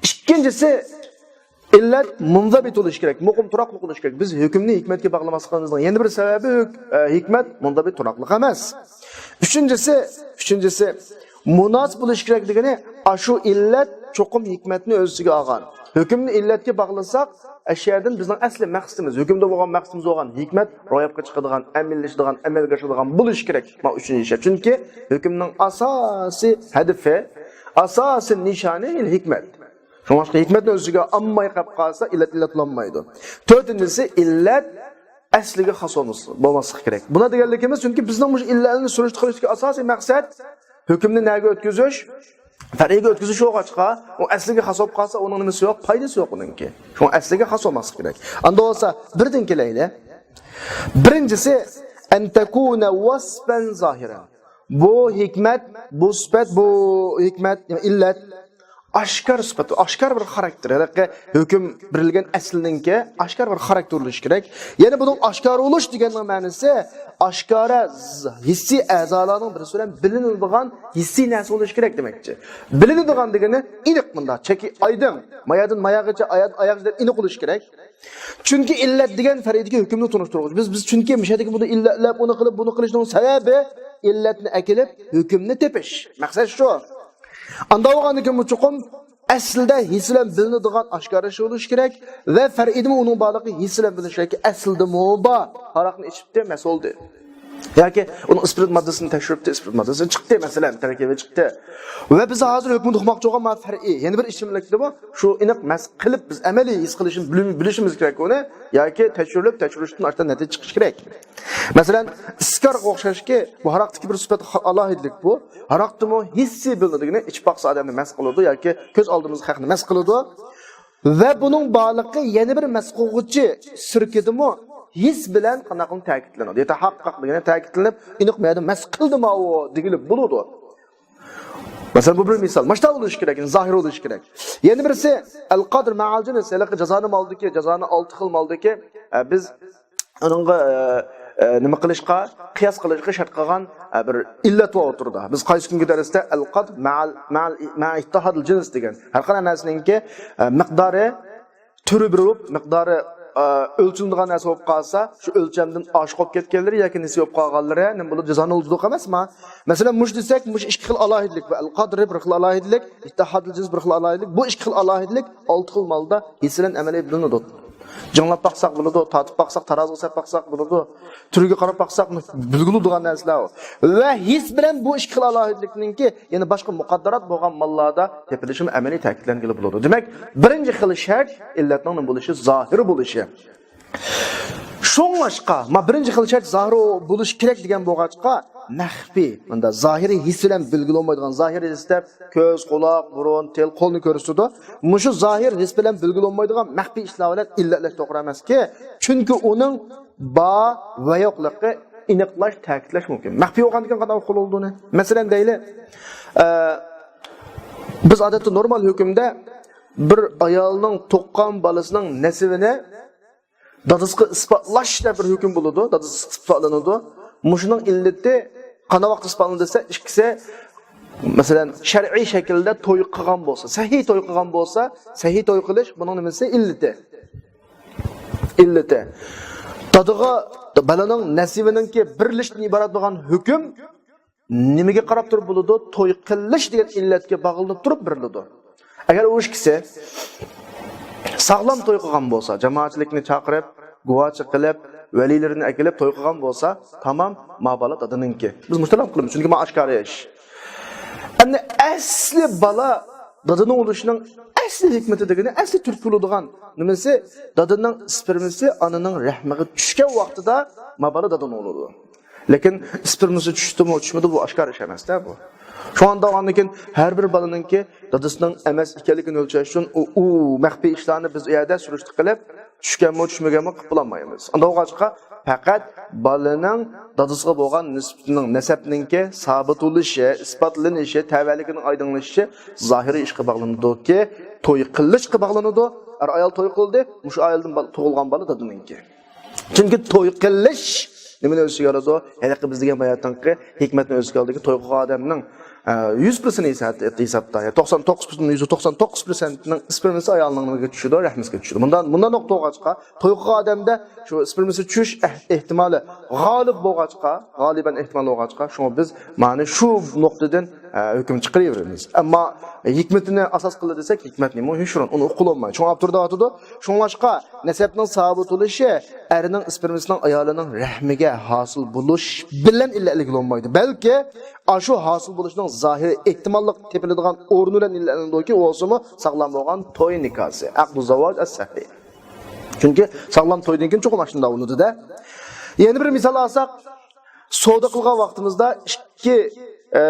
ئىككىنچىسى، ئىللەت مۇنزەبىت بولۇشى كېرەك، مۇقىم تۇراقلىق بولۇشى كېرەك. بىز ھۆكۈمنى ھېكمەتكە باغلىماسلىقىمىزنىڭ يەنە بىر سەۋەبى ھۆك-، ئە، ھېكمەت مۇنزەبىت تۇراقلىق ئەمەس. ئۈچىنچىسى، ئۈچىنچىسى، مۇناسىپ بولۇشى كېرەك دېگىنى، ئاشۇ ئىللەت چوقۇم ھېكمەتنى ئۆز ئىچىگە ئالغان. ھۆكۈمنى ئىللەتكە باغلىساق، ئەشۇ يەردىن بىزنىڭ ئەسلى مەقسىتىمىز، ھۆكۈمدە بولغان مەقسىتىمىز بولغان ھېكمەت روياپقا چىقىدىغان، ئەمەلىيلىشىدىغان، ئەمەلگە ئاشىدىغان بولۇشى كېرەك. مانا ئۈچىنچى شەرت. چۈنكى ھۆكۈمنىڭ ئاساسىي ھەدىپى، ئاساسىي نىشانى ھېكمەت. شۇڭلاشقا ھېكمەتنى ئۆز ئىچىگە ئالماي قېلىپ قالسا، ئىللەت ئىللەت بولالمايدۇ. تۆتىنچىسى، ئىللەت ئەسلىگە خاس بولماس-، بولماسلىقى كېرەك. بۇنى دېگەنلىكىمىز، چۈنكى بىزنىڭ مۇشۇ ئىللەتنى سۈرۈشتە قىلىشتىكى ئاساسىي مەقسەت ھۆكۈمنى نەگە ئۆتكۈزۈش؟ پەرئىيگە ئۆتكۈزۈش بولغاچقا، ئۇ ئەسلىگە خاس بولۇپ قالسا، ئۇنىڭ نېمىسى يوق؟ پايدىسى يوق ئۇنىڭكى. شۇڭا ئەسلىگە خاس بولماسلىقى كېرەك. ئاندا بولسا، بىردىن كېلەيلى. بىرىنچىسى، ئەن تەكۇنە ۋەسپەن زاھىرەن. بۇ ھېكمەت، بۇ سۈپەت، بۇ ھېكمەت، ئىللەت ئاشكارا سۈپەت، ئاشكارا بىر خاراكتېر. ھېلىقى ھۆكۈم بېرىلگەن ئەسلىنىڭكى ئاشكارا بىر خاراكتېر بولۇشى كېرەك. يەنە بۇنىڭ ئاشكارا بولۇش دېگەننىڭ مەنىسى ئاشكارا ز-، ھېسسىي ئەزالارنىڭ بىرسى بىلەن بىلىنىدىغان ھېسسىي نەرسە بولۇشى كېرەك دېمەكچى. بىلىنىدىغان دېگىنى ئېنىق مۇنداق، چېكى ئايدىڭ، مايادىن ماياغىچە، ئاياغ-، ئاياغ دەپ ئېنىق بولۇشى كېرەك. چۈنكى ئىللەت دېگەن پەرئىدىكى ھۆكۈمنى تونۇشتۇرغۇچ. بىز، بىز چۈنكى مۇشۇ يەردىكى بۇنى ئىللەتلەپ، ئۇنى قىلىپ، بۇنى قىلىشنىڭ سەۋەبى ئىللەتنى ئەكېلىپ، ھۆكۈمنى تېپىش. مەقسەت شۇ. ئاندا بولغاندىكىن بۇ چوقۇم ئەسلىدە ھېس بىلەن بىلىنىدىغان ئاشكارا ئىش بولۇشى كېرەك ۋە پەرئىدىمۇ ئۇنىڭ بارلىقى ھېس بىلەن بىلىنىشى كېرەك. ئەسلىدىمۇ بار. ھاراقنى ئىچىپتۇ، مەست بولدى. ياكى ئۇنىڭ ئىسپىرت ماددىسىنى تەكشۈرۈپتۇ، ئىسپىرت ماددىسى چىقتى، مەسىلەن، تەركىبى چىقتى. ۋە بىز ھازىر ھۆكۈمدە ئۇقماقچى بولغان مانا پەرئىي، يەنە بىر ئىچىملىكتىمۇ شۇ ئېنىق مەست قىلىپ، بىز ئەمەلىي ھېس قىلىشىمىز، بىلىم-، بىلىشىمىز كېرەك ئۇنى. ياكى تەكشۈرۈلۈپ، تەكشۈرۈشتىن ئاشۇنداق نەتىجە چىقىشى كېرەك. مەسىلەن، ئىسكارغا ئوخشاشكى، بۇ ھاراقتىكى بىر سۈپەت، ئالاھىدىلىك بۇ. ھاراقتىمۇ ھېسسىي بىلىنىدىغىنى، ئىچىپ باقسا ئادەمنى مەست قىلىدۇ ياكى كۆز ئالدىمىزغا خەقنى مەست قىلىدۇ. ۋە بۇنىڭ بارلىقى يەنە بىر مەست قىلغۇچى سۈركىدىمۇ ھېس بىلەن قانداق قىلىپ تەكىتلىنىدۇ. يا تەھەققۇق دېگەندە تەكىتلىنىپ، ئېنىق مەنىدە مەست قىلدىما ئۇ دېگىلى بولىدۇ. مەسىلەن، بۇ بىر مىسال. ماشتا بولۇشى كېرەك، يەنى زاھىر بولۇشى كېرەك. يەنە بىرسى، ئەل قەدر مەئەل جىنس، ھېلىقى جازانىمۇ ئالدىكى، جازانى ئالتە خىل مالدىكى، ئە، بىز ئۇنىڭغا، ئە، ئە، نېمە قىلىشقا، قىياس قىلىشقا شەرت قىلغان، ئە، بىر ئىللەت بار ئوتتۇرىدا. بىز قايسى كۈنكى دەرستە ئەل قەدر مەئەل، مەئەل، مەئە ئىتتىھادىل جىنس دېگەن. ھەر قانداق نەرسىنىڭكى، ئە، مىقدارى تۈرى بىر بولۇپ، مىقدارى، ئە، ئۆلچىلىدىغان نەرسە بولۇپ قالسا، شۇ ئۆلچەمدىن ئاشىپ قېلىپ كەتكەنلىرى ياكى نېسى بولۇپ قالغانلىرى نېمە بولىدۇ؟ جازانى ئۇلىدۇق ئەمەسما؟ مەسىلەن، مۇشۇ دېسەك، مۇشۇ ئىككى خىل ئالاھىدىلىك، بۇ ئەل قەدرى بىر خىل ئالاھىدىلىك، ئىتتىھادىل جىنس بىر خىل ئالاھىدىلىك، بۇ ئىككى خىل ئالاھىدىلىك ئالتە خىل مالدا ھېس بىلەن ئەمەلىي بىلىنىدۇ. جىڭلاپ باقساق بولىدۇ، تارتىپ باقساق، تارازىغا سەپ باقساق بولىدۇ. تۈرىگە قاراپ باقساق، بىلگىلى بولىدىغان نەرسىلەر ئۇ. ۋە ھېس بىلەن بۇ ئىككى خىل ئالاھىدىلىكنىڭكى يەنە باشقا مۇقەددەرات بولغان ماللاردا تېپىلىشىمۇ ئەمەلىي تەكىتلەنگىلى بولىدۇ. دېمەك، بىرىنچى خىل شەرت ئىللەتنىڭ نېمە بولۇشى؟ زاھىر بولۇشى. شۇڭلاشقا، ما بىرىنچى خىل شەرت زاھىر بولۇشى كېرەك دېگەن بولغاچقا، مەخپىي، مۇندا زاھىرىي ھېس بىلەن بىلگىلى بولمايدىغان، زاھىرىي ھېس دەپ كۆز، قۇلاق، بۇرۇن، تىل، قولنى كۆرسىتىدۇ. مۇشۇ زاھىر ھېس بىلەن بىلگىلى بولمايدىغان مەخپىي ئىشلار بىلەن ئىللەتلەش توغرا ئەمەسكى. چۈنكى ئۇنىڭ بار ۋە يوقلۇقى ئېنىقلاش، تەكىتلەش مۇمكىن. مەخپىي بولغاندىكىن قانداق ئۇققىلى بولىدۇ ئۇنى؟ مەسىلەن دەيلى، ئە، بىز ئادەتتە نورمال ھۆكۈمدە بىر ئايالنىڭ تۇغقان بالىسىنىڭ نەسىۋىنى دادىسىغا ئىسپاتلاش دەپ بىر ھۆكۈم بولىدۇ، دادىسىغا ئىسپاتلىنىدۇ. مۇشۇنىڭ ئىللىتى قانداق ۋاقىتتا ئىسپاتلىنىدۇ دېسە، ئىككىسى، مەسىلەن، شەرئىي شەكىلدە توي قىلغان بولسا، سەھىي توي قىلغان بولسا، سەھىي توي قىلىش بۇنىڭ نېمىسى؟ ئىللىتى. ئىللىتى. دادىغا بالىنىڭ نەسىۋىنىڭكى بېرىلىشىدىن ئىبارەت بولغان ھۆكۈم نېمىگە قاراپ تۇرۇپ بولىدۇ؟ توي قىلىش دېگەن ئىللەتكە باغلىنىپ تۇرۇپ بېرىلىدۇ. ئەگەر ئۇ ئىككىسى ساغلام توي قىلغان بولسا، جامائەتچىلىكنى چاقىرىپ، گۇۋاچى قىلىپ، ۋەلىلىرىنى ئەكېلىپ توي قىلغان بولسا، تامام، ما بالا دادىنىڭكى. بىز مۇشۇنداق قىلىمىز، چۈنكى ما ئاشكارا ئىش. ئەمدى ئەسلى بالا دادىنىڭ بولۇشىنىڭ ئەسلى ھېكمىتى دېگىنى، ئەسلى تۈرتكە بولىدىغان نېمىسى، دادىنىڭ ئىسپېرمىسى ئانىنىڭ رەھمىگە چۈشكەن ۋاقتىدا ما بالا دادىنىڭ بولىدۇ. لېكىن ئىسپېرمىسى چۈشتىمۇ، چۈشمىدى، بۇ ئاشكارا ئىش ئەمەس-دە بۇ. شۇنداق بولغاندىن كېيىن ھەر بىر بالىنىڭكى دادىسىنىڭ ئەمەس ئىكەنلىكىنى ئۆلچەش ئۈچۈن ئۇ، ئۇ مەخپىي ئىشلارنى بىز ئۇ يەردە سۈرۈشتە قىلىپ، چۈشكەنمۇ، چۈشمىگەنمۇ قىلىپ بولالمايمىز. ئانداق بولغاچقا، پەقەت بالىنىڭ دادىسىغا بولغان نىسبىتىنىڭ، نەسەبنىڭكى سابىت بولۇشى، ئىسپاتلىنىشى، تەۋەلىكىنىڭ ئايدىڭلىشىشى زاھىرىي ئىشقا باغلىنىدۇكى، توي قىلىشقا باغلىنىدۇ. ئەر-ئايال توي قىلدى، مۇشۇ ئائىلىدىن بال-، تۇغۇلغان بالا دادىنىڭكى. چۈنكى توي قىلىش نېمىنى ئۆز ئىچىگە ئالىدۇ؟ ھېلىقى بىز دېگەن باياتىنقى ھېكمەتنى ئۆز ئىچىگە ئالىدۇكى، توي قىلغان ئادەمنىڭ، ئە، يۈز پىرسەنت ھېساب-، ھېسابتا، يا توقسان توققۇز پۈتۈن يۈزدە توقسان توققۇز پىرسەنتنىڭ ئىسپېرمىسى ئايالنىڭ نېمىگە چۈشىدۇ؟ رەھمىسىگە چۈشىدۇ. مۇنداق، مۇنداق نۇقتا بولغاچقا، توي قىلغان ئادەمدە شۇ ئىسپېرمىسى چۈشۈش ئەھ-، ئېھتىمالى غالىب بولغاچقا، غالىبەن ئېھتىمال بولغاچقا، شۇڭا بىز مانا شۇ نۇقتىدىن، ئە، ھۆكۈم چىقىرىۋېرىمىز. ئەمما ھېكمىتىنى ئاساس قىلدى دېسەك، ھېكمەتنىمۇ يوشۇرۇن، ئۇنى ئۇققىلى بولمايدۇ. شۇڭا ئاپتور دەۋاتىدۇ، شۇڭلاشقا نەسەبنىڭ سابىت بولۇشى ئەرنىڭ ئىسپېرمىسىنىڭ ئايالىنىڭ رەھمىگە ھاسىل بولۇش بىلەن ئىللەتلىگىلى بولمايدۇ، بەلكى ئاشۇ ھاسىل بولۇشنىڭ زاھىرىي ئېھتىماللىق تېپىلىدىغان ئورنى بىلەن ئىللەتلىنىدۇكى، ئۇ بولسىمۇ ساغلام بولغان توي نىكاسى، ئەقدۇ زاۋاج ئەس-سەھىھ. چۈنكى ساغلام تويدىن كېيىن چوقۇم ئاشۇنداق بولىدۇ-دە. يەنە بىر مىسال ئالساق، سودا قىلغان ۋاقتىمىزدا ئىككى، ئە،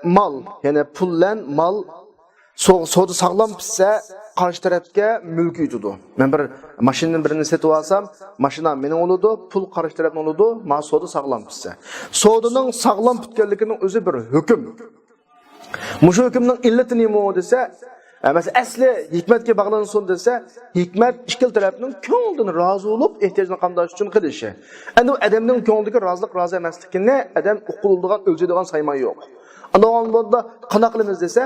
مال، يەنى پۇل بىلەن مال، سو-، سودا ساغلام پۈتسە، قارشى تەرەپكە مۈلكى ئۆتىدۇ. مەن بىر ماشىنىنىڭ بىرىنى سېتىۋالسام، ماشىنا مېنىڭ بولىدۇ، پۇل قارشى تەرەپنىڭ بولىدۇ، مانا سودا ساغلام پۈتسە. سودىنىڭ ساغلام پۈتكەنلىكىنىڭ ئۆزى بىر ھۆكۈم. مۇشۇ ھۆكۈمنىڭ ئىللىتى نېمە دېسە، ئە، مەسىلەن، ئەسلى ھېكمەتكە باغلانسۇن دېسە، ھېكمەت ئىككىلا تەرەپنىڭ كۆڭلىدىن رازى بولۇپ، ئېھتىياجنى قامداش ئۈچۈن قىلىشى. ئەمدى ئۇ ئادەمنىڭ كۆڭلىدىكى رازىلىق، رازى ئەمەسلىكىنى ئادەم ئۇقۇلىدىغان، ئۆلچەيدىغان سايمان يوق. ئاندىن بولغاندا قانداق قىلىمىز دېسە،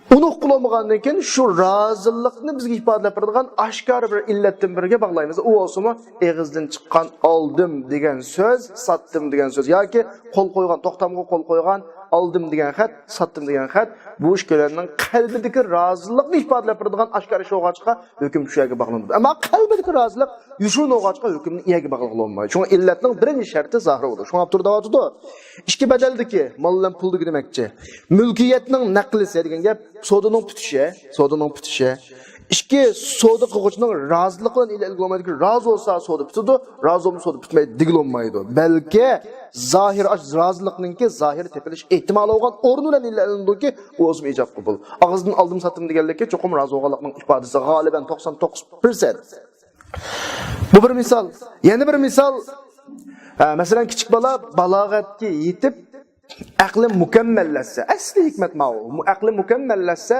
ئۇنى ئۇققىلى بولمىغاندىن كېيىن شۇ رازىلىقنى بىزگە ئىپادىلەپ بېرىدىغان ئاشكارا بىر ئىللەتتىن بىرىگە باغلايمىز. ئۇ بولسىمۇ ئېغىزدىن چىققان «ئالدىم» دېگەن سۆز، «ساتتىم» دېگەن سۆز ياكى قول قويغان، توختامغا قول قويغان «ئالدىم» دېگەن خەت، «ساتتىم» دېگەن خەت، بۇ ئىككىلەننىڭ قەلبىدىكى رازىلىقنى ئىپادىلەپ بېرىدىغان ئاشكارا ئىش بولغاچقا، ھۆكۈم شۇ يەرگە باغلىنىدۇ. ئەمما قەلبىدىكى رازىلىق يوشۇرۇن بولغاچقا، ھۆكۈمنى ئىگىگە باغلىغىلى بولمايدۇ. شۇڭا ئىللەتنىڭ بىرىنچى شەرتى زاھىر بولىدۇ. شۇڭا ئاپتور دەۋاتىدۇ، ئىككى بەدەلدىكى مال بىلەن پۇلدىكى دېمەكچى. مۈلكىيەتنىڭ نەقلىسى دېگەن گەپ، سودىنىڭ پۈتۈشى، سودىنىڭ پۈتۈشى. ئىككى، سودا قىلغۇچىنىڭ رازىلىقى بىلەن ئىللەتلىگىلى بولمايدۇكى، رازى بولسا سودا پۈتىدۇ، رازى بولمىسا سودا پۈتمەيدۇ دېگىلى بولمايدۇ. بەلكى زاھىر، ئاشۇ رازىلىقنىڭكى زاھىر تېپىلىش ئېھتىمالى بولغان ئورنى بىلەن ئىللەتلىنىدۇكى، ئۇ بولسىمۇ ئىجاب قوبۇل. ئاغزىدىن «ئالدىم، ساتتىم» دېگەنلىكى چوقۇم رازى بولغانلىقنىڭ ئىپادىسى، غالىبەن توقسان توققۇز پىرسەنت. بۇ بىر مىسال. يەنە بىر مىسال، ھە، مەسىلەن، كىچىك بالا بالاغەتكە يېتىپ، ئەقلى مۇكەممەللەشسە، ئەسلى ھېكمەت ماۋۇ. مۇ-، ئەقلى مۇكەممەللەشسە،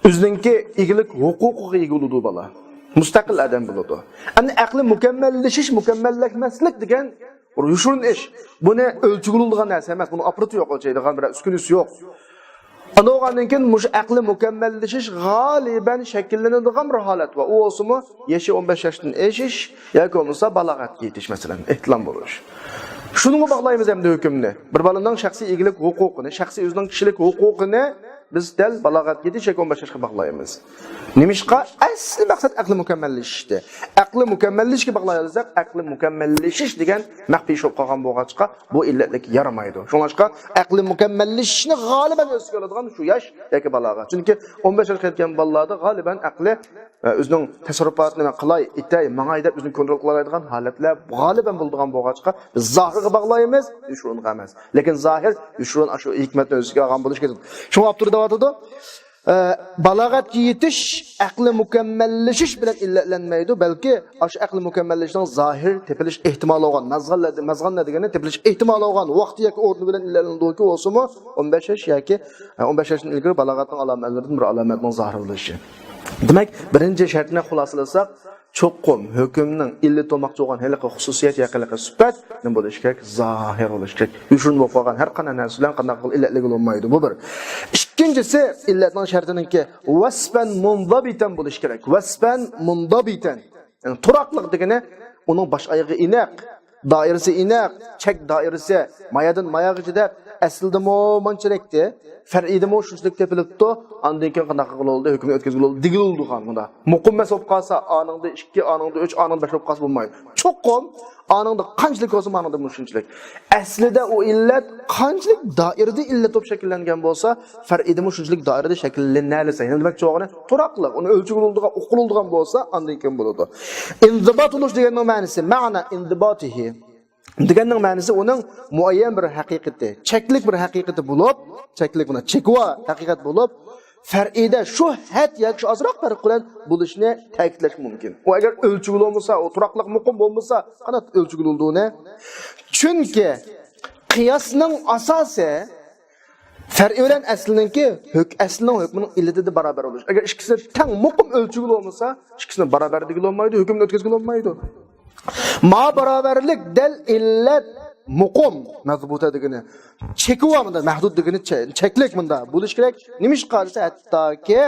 ئۆزىنىڭكى ئىگىلىك ھوقۇقىغا ئىگە بولىدۇ بالا. مۇستەقىل ئادەم بولىدۇ. ئەمدى ئەقلى مۇكەممەللىشىش، مۇكەممەللەشمەسلىك دېگەن بىر يوشۇرۇن ئىش. بۇنى ئۆلچىگىلى بولىدىغان نەرسە ئەمەس، بۇنىڭ ئاپپاراتى يوق، ئۆلچەيدىغان بىر ئۈسكۈنىسى يوق. ئاندىن بولغاندىن كېيىن مۇشۇ ئەقلىي مۇكەممەللىشىش غالىبەن شەكىللىنىدىغان بىر ھالەت بار. ئۇ بولسىمۇ يېشى ئون بەش ياشتىن ئېشىش ياكى بولمىسا بالاغەتكە يېتىش، مەسىلەن، ئېھتىلام بولۇش. شۇنىڭغا باغلايمىز ئەمدى ھۆكۈمنى. بىر بالىنىڭ شەخسىي ئىگىلىك ھوقۇقىنى، شەخسىي ئۆزىنىڭ كىشىلىك ھوقۇقىنى بىز دەل بالاغەتكە يېتىش ياكى ئون بەش ياشقا باغلايمىز. نېمىشقا؟ ئەسلى مەقسەت ئەقلىي مۇكەممەللىشىشتى. ئەقلىي مۇكەممەللىشىشكە باغلايالىساق، ئەقلىي مۇكەممەللىشىش دېگەن مەخپىي ئىش بولۇپ قالغان بولغاچقا، بۇ ئىللەتلىك يارىمايدۇ. شۇڭلاشقا، ئەقلىي مۇكەممەللىشىشنى غالىبەن ئۆز ئىچىگە ئالىدىغان شۇ ياش ياكى بالاغەت. چۈنكى ئون بەش ياشقا يەتكەن بالىلاردا غالىبەن ئەقلى، ئە، ئۆزىنىڭ تەسەررۇپاتىنى مەن قىلاي، ئېتەي، ماڭاي دەپ ئۆزىنى كونترول قىلالايدىغان ھالەتلەر غالىبەن بولىدىغان بولغاچقا، بىز زاھىرغا باغلايمىز، يوشۇرۇنغا ئەمەس. لېكىن زاھىر يوشۇرۇن ئاشۇ ھېكمەتنى ئۆز ئىچىگە ئالغان بولۇشى كېرەك. شۇڭا ئاپتور دەۋاتىدۇ، ئە، بالاغەتكە يېتىش ئەقلىي مۇكەممەللىشىش بىلەن ئىللەتلەنمەيدۇ، بەلكى ئاشۇ ئەقلىي مۇكەممەللىشىشنىڭ زاھىر تېپىلىش ئېھتىمالى بولغان، مەزغانلار، مەزغانلار دېگەننى تېپىلىش ئېھتىمالى بولغان ۋاقتى ياكى ئورنى بىلەن ئىللەتلىنىدۇكى بولسىمۇ، ئون بەش ياش ياكى، ئە، ئون بەش ياشتىن ئىلگىرى بالاغەتنىڭ ئالامەتلىرىدىن بىر ئالامەتنىڭ زاھىر بولۇشى. دېمەك، بىرىنچى شەرتنى خۇلاسىلىساق، چوقۇم ھۆكۈمنىڭ ئىللىتى بولماقچى بولغان ھېلىقى خۇسۇسىيەت يا ھېلىقى سۈپەت نېمە بولۇشى كېرەك؟ زاھىر بولۇشى كېرەك. يوشۇرۇن بولۇپ قالغان ھەر قانداق نەرسە بىلەن قانداق قىلىپ ئىللەتلىگىلى بولمايدۇ. بۇ بىر. ئىككىنچىسى، ئىللەتنىڭ شەرتىنىڭكى ۋەسپەن مۇنزابىتەن بولۇشى كېرەك. ۋەسپەن مۇنزابىتەن. يەنى تۇراقلىق دېگىنى ئۇنىڭ باش ئايىغى ئېنىق، دائىرىسى ئېنىق، چەك دائىرىسى، مايادىن ماياغىچە دەپ ئەسلىدىمۇ مانچىلىكتى، پەرئىدىمۇ شۇنچىلىك تېپىلىپتۇ، ئاندىن كېيىن قانداق قىلغىلى بولدى؟ ھۆكۈمنى ئۆتكۈزگىلى بولدى دېگىلى بولىدىغان مۇندا. مۇقىم ئەمەس بولۇپ قالسا، ئانىڭدا ئىككى، ئانىڭدا ئۈچ، ئانىڭدا بەش بولۇپ قالسا بولمايدۇ. چوقۇم ئانىڭدا قانچىلىك بولسا، مانىڭدا مۇشۇنچىلىك. ئەسلىدە ئۇ ئىللەت قانچىلىك دائىرىدە ئىللەت بولۇپ شەكىللەنگەن بولسا، پەرئىدىمۇ شۇنچىلىك دائىرىدە شەكىللىنەلىسە. يەنە دېمەكچى بولغىنى تۇراقلىق، ئۇنى ئۆلچىگىلى بولىدىغان، ئۇققىلى بولىدىغان بولسا، ئاندىن كېيىن بولىدۇ. ئىنزىبات بولۇش دېگەننىڭ مەنىسى، مەنا ئىنزىباتىھى دېگەننىڭ مەنىسى ئۇنىڭ مۇئەييەن بىر ھەقىقىتى، چەكلىك بىر ھەقىقىتى بولۇپ، چەكلىك بۇنى چېكىۋا ھەقىقەت بولۇپ، پەرئىدە شۇ ھەد ياكى شۇ ئازراق پەرق بىلەن بولۇشىنى تەكىتلەش مۇمكىن. ئۇ ئەگەر ئۆلچىگىلى بولمىسا، ئۇ تۇراقلىق مۇقىم بولمىسا، قانداق ئۆلچىگىلى بولىدۇ ئۇنى؟ چۈنكى قىياسنىڭ ئاساسى پەرئى بىلەن ئەسلىنىڭكى ھۆك-، ئەسلىنىڭ ھۆكمىنىڭ ئىللىتىدە بارابەر بولۇش. ئەگەر ئىككىسى تەڭ مۇقىم ئۆلچىگىلى بولمىسا، ئىككىسىنى بارابەر دېگىلى بولمايدۇ، ھۆكۈمنى ئۆتكۈزگىلى بولمايدۇ. ما باراۋەرلىك دەل ئىللەت مۇقىم، مەزبۇتە دېگىنى چېكىۋا مۇندا، مەھدۇد دېگىنى چە-، چەكلىك مۇندا بولۇش كېرەك. نېمىشقا دېسە، ھەتتاكى،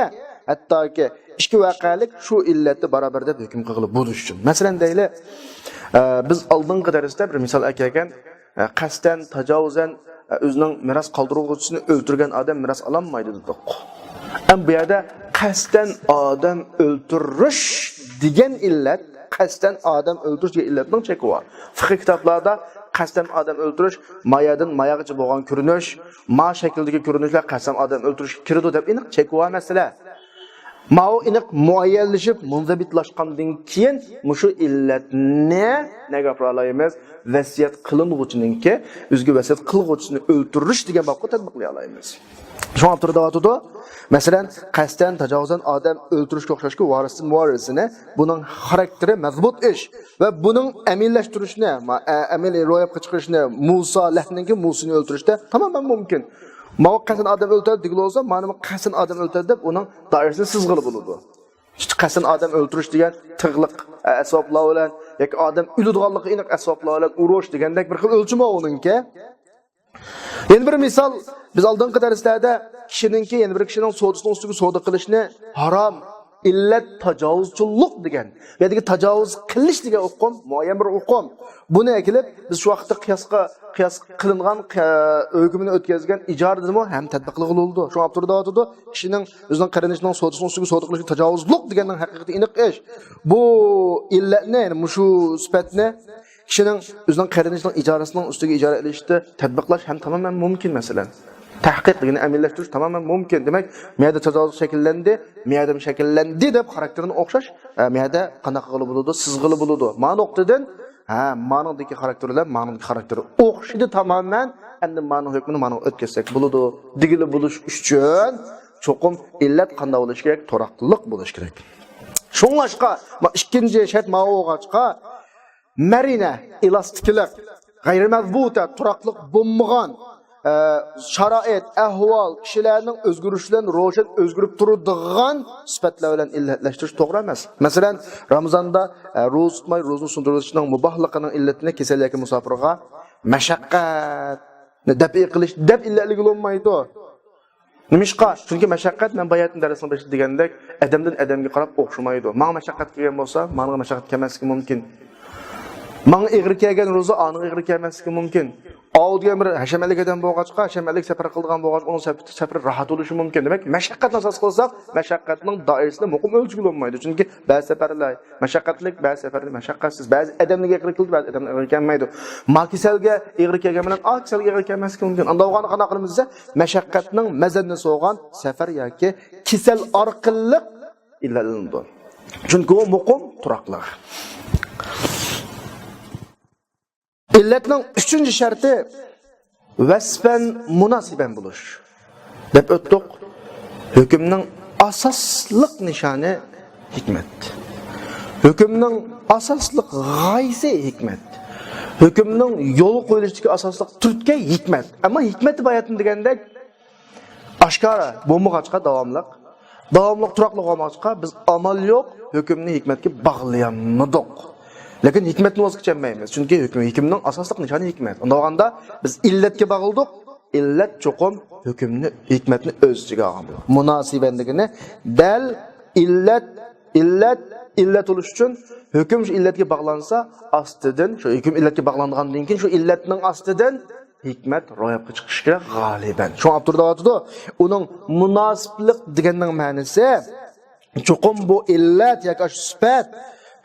ھەتتاكى ئىككى ۋەقەلىك شۇ ئىللەتتە بارابەر دەپ ھۆكۈم قىلغىلى بولۇش ئۈچۈن. مەسىلەن دەيلى، ئە، بىز ئالدىنقى دەرستە بىر مىسال ئەكەلگەن، ئە، قەستەن، تاجاۋۇزەن، ئە، ئۆزىنىڭ مىراس قالدۇرغۇچىسىنى ئۆلتۈرگەن ئادەم مىراس ئالالمايدۇ دېدۇق. ئەمما بۇ يەردە قەستەن ئادەم ئۆلتۈرۈش دېگەن ئىللەت، قەستەن ئادەم ئۆلتۈرۈش دېگەن ئىللەتنىڭ چېكى بار. فىقھىي كىتابلاردا قەستەن ئادەم ئۆلتۈرۈش، مايادىن ماياغىچە بولغان كۆرۈنۈش، ما شەكىلدىكى كۆرۈنۈشلەر قەستەن ئادەم ئۆلتۈرۈشكە كىرىدۇ دەپ ئېنىق چېكى بار مەسىلە. ماۋۇ ئېنىق مۇئەييەنلىشىپ، مۇنزەبىتلاشقاندىن كېيىن مۇشۇ ئىللەتنى نەگە ئاپىرالايمىز؟ ۋەسىيەت قىلىنغۇچىنىڭكى، ئۆزىگە ۋەسىيەت قىلغۇچىسىنى ئۆلتۈرۈش دېگەن بابقا تەتبىقلىيالايمىز. شۇڭا ئاپتور دەۋاتىدۇ، مەسىلەن، قەستەن تاجاۋۇزەن ئادەم ئۆلتۈرۈشكە ئوخشاشكى ۋارىستىن ۋارىسىنى، بۇنىڭ خاراكتېرى مەزبۇت ئىش ۋە بۇنىڭ ئەمەلىيلەشتۈرۈشنى، ما-، ئە-، ئەمەلىي روياپقا چىقىرىشنى، مۇسا لەھنىڭكى مۇسىنى ئۆلتۈرۈشتە تامامەن مۇمكىن. ماۋۇ قەستەن ئادەم ئۆلتۈرەدۇ دېگىلى بولسا، مانا بۇ قەستەن ئادەم ئۆلتۈرەدۇ دەپ ئۇنىڭ دائىرىسىنى سىزغىلى بولىدۇ. قەستەن ئادەم ئۆلتۈرۈش دېگەن تىغلىق، ئە، ئەسۋابلار بىلەن ياكى ئادەم ئۆلىدىغانلىقى ئېنىق ئەسۋابلار بىلەن ئۇرۇش دېگەندەك بىر خىل ئۆلچىمى ئۇنىڭكى. يەنە بىر مىسال، بىز ئالدىنقى دەرسلەردە كىشىنىڭكى يەنە بىر كىشىنىڭ سودىسىنىڭ ئۈستىگە سودا قىلىشنى ھارام، ئىللەت تاجاۋۇزچىلىق دېگەن، بۇ يەردىكى تاجاۋۇز قىلىش دېگەن ئۇقۇم، مۇئەييەن بىر ئۇقۇم. بۇنى ئەكېلىپ، بىز شۇ ۋاقىتتا قىياسقا، قىياس قىلىنغان، قە-، ھۆكمىنى ئۆتكۈزگەن ئىجارىدىمۇ ھەم تەتبىق قىلغىلى بولىدۇ. شۇڭا ئاپتور دەۋاتىدۇ، كىشىنىڭ ئۆزىنىڭ قېرىندىشىنىڭ سودىسىنىڭ ئۈستىگە سودا قىلىشى تاجاۋۇزلۇق دېگەننىڭ ھەقىقىتى ئېنىق ئىش. بۇ ئىللەتنى، يەنى مۇشۇ سۈپەتنى كىشىنىڭ ئۆزىنىڭ قېرىندىشىنىڭ ئىجارىسىنىڭ ئۈستىگە ئىجارە ئېلىشتا تەتبىقلاش ھەم تامامەن مۇمكىن، مەسىلەن. تەھقىق دېگىنى ئەمەلىيلەشتۈرۈش تامامەن مۇمكىن. دېمەك، مەيەردە تاجاۋۇز شەكىللەندى، مەيەردىمۇ شەكىللەندى دەپ خاراكتېرىنى ئوخشاش، ئە، مەيەردە قانداق قىلغىلى بولىدۇ؟ سىزغىلى بولىدۇ. ما نۇقتىدىن، ھە، مانىڭدىكى خاراكتېر بىلەن مانىڭدىكى خاراكتېر ئوخشىدى تامامەن. ئەمدى مانىڭ ھۆكمىنى مانىڭغا ئۆتكۈزسەك بولىدۇ دېگىلى بولۇش ئۈچۈن چوقۇم ئىللەت قانداق بولۇشى كېرەك؟ تۇراقلىق بولۇشى كېرەك. شۇڭلاشقا، ما-، ئىككىنچى شەرت ماۋۇ بولغاچقا، مەرىنە، ئېلاستىكلىق، غەيرىي مەزبۇتە، تۇراقلىق بولمىغان، ئە، شارائىت، ئەھۋال، كىشىلەرنىڭ ئۆزگىرىشى بىلەن روشەن ئۆزگىرىپ تۇرىدىغان سۈپەتلەر بىلەن ئىللەتلەشتۈرۈش توغرا ئەمەس. مەسىلەن، رامىزاندا، ئە، روزا تۇتماي روزىنى سۇندۇرۇۋېتىشنىڭ مۇباھلىقىنىڭ ئىللىتىنى كېسەل ياكى مۇساپىرغا مەشەققەتنى دەپئى قىلىش دەپ ئىللەتلىگىلى بولمايدۇ. نېمىشقا؟ چۈنكى مەشەققەت، مەن باياتىن دەرسنىڭ بېشىدا دېگەندەك، ئادەمدىن ئادەمگە قاراپ ئوخشىمايدۇ. ماڭا مەشەققەت كەلگەن بولسا، ماڭا مەشەققەت كەلمەسلىكى مۇمكىن. ماڭا ئېغىر كەلگەن روزا ئانىڭغا ئېغىر كەلمەسلىكى مۇمكىن. ئاۋۇ دېگەن بىر ھەشەمەتلىك ئادەم بولغاچقا، ھەشەمەتلىك سەپەر قىلىدىغان بولغاچقا، ئۇنىڭ سەپ-، سەپىرى راھەت بولۇشى مۇمكىن. دېمەك، مەشەققەتنى ئاساس قىلساق، مەشەققەتنىڭ دائىرىسىنى مۇقىم ئۆلچىگىلى بولمايدۇ. چۈنكى بەزى سەپەرلەر مەشەققەتلىك، بەزى سەپەرلەر مەشەققەتسىز، بەزى ئادەملەرگە ئېغىر كېلىدۇ، بەزى ئادەملەرگە ئېغىر كەلمەيدۇ. ما كېسەلگە ئېغىر كەلگەن بىلەن ئا كېسەلگە ئېغىر كەلمەسلىكى مۇمكىن. ئانداق بولغاندا قانداق قىلىمىز دېسە، مەشەققەتنىڭ مەزەننىسى بولغان سەپەر ياكى كېسەل ئارقىلىق ئىللەتلىنىدۇ. چۈنكى ئۇ مۇقىم تۇراقلىق. ئىللەتنىڭ ئۈچىنچى شەرتى ۋەسپەن مۇناسىبەن بولۇش. دەپ ئۆتتۇق. ھۆكۈمنىڭ ئاساسلىق نىشانى ھېكمەت. ھۆكۈمنىڭ ئاساسلىق غايىسى ھېكمەت. ھۆكۈمنىڭ يولغا قويۇلۇشىدىكى ئاساسلىق تۈرتكە ھېكمەت. ئەمما ھېكمەت دەپ باياتىن دېگەندەك، ئاشكارا بولمىغاچقا داۋاملىق، داۋاملىق تۇراقلىق بولمىغاچقا، بىز ئامال يوق ھۆكۈمنى ھېكمەتكە باغلىيالمىدۇق. لېكىن ھېكمەتتىن ۋاز كېچەلمەيمىز، چۈنكى ھۆكۈم، ھۆكۈمنىڭ ئاساسلىق نىشانى ھېكمەت. ئۇنداق بولغاندا بىز ئىللەتكە باغلىدۇق، ئىللەت چوقۇم ھۆكۈمنى، ھېكمەتنى ئۆز ئىچىگە ئالغان بولىدۇ. مۇناسىۋەن دېگىنى دەل ئىللەت، ئىللەت، ئىللەت بولۇش ئۈچۈن ھۆكۈم شۇ ئىللەتكە باغلانسا، ئاستىدىن، شۇ ھۆكۈم ئىللەتكە باغلانغاندىن كېيىن شۇ ئىللەتنىڭ ئاستىدىن ھېكمەت روياپقا چىقىشى كېرەك غالىبەن. شۇڭا ئاپتور دەۋاتىدۇ، ئۇنىڭ مۇناسىپلىق دېگەننىڭ مەنىسى، چوقۇم بۇ ئىللەت ياكى ئاشۇ سۈپەت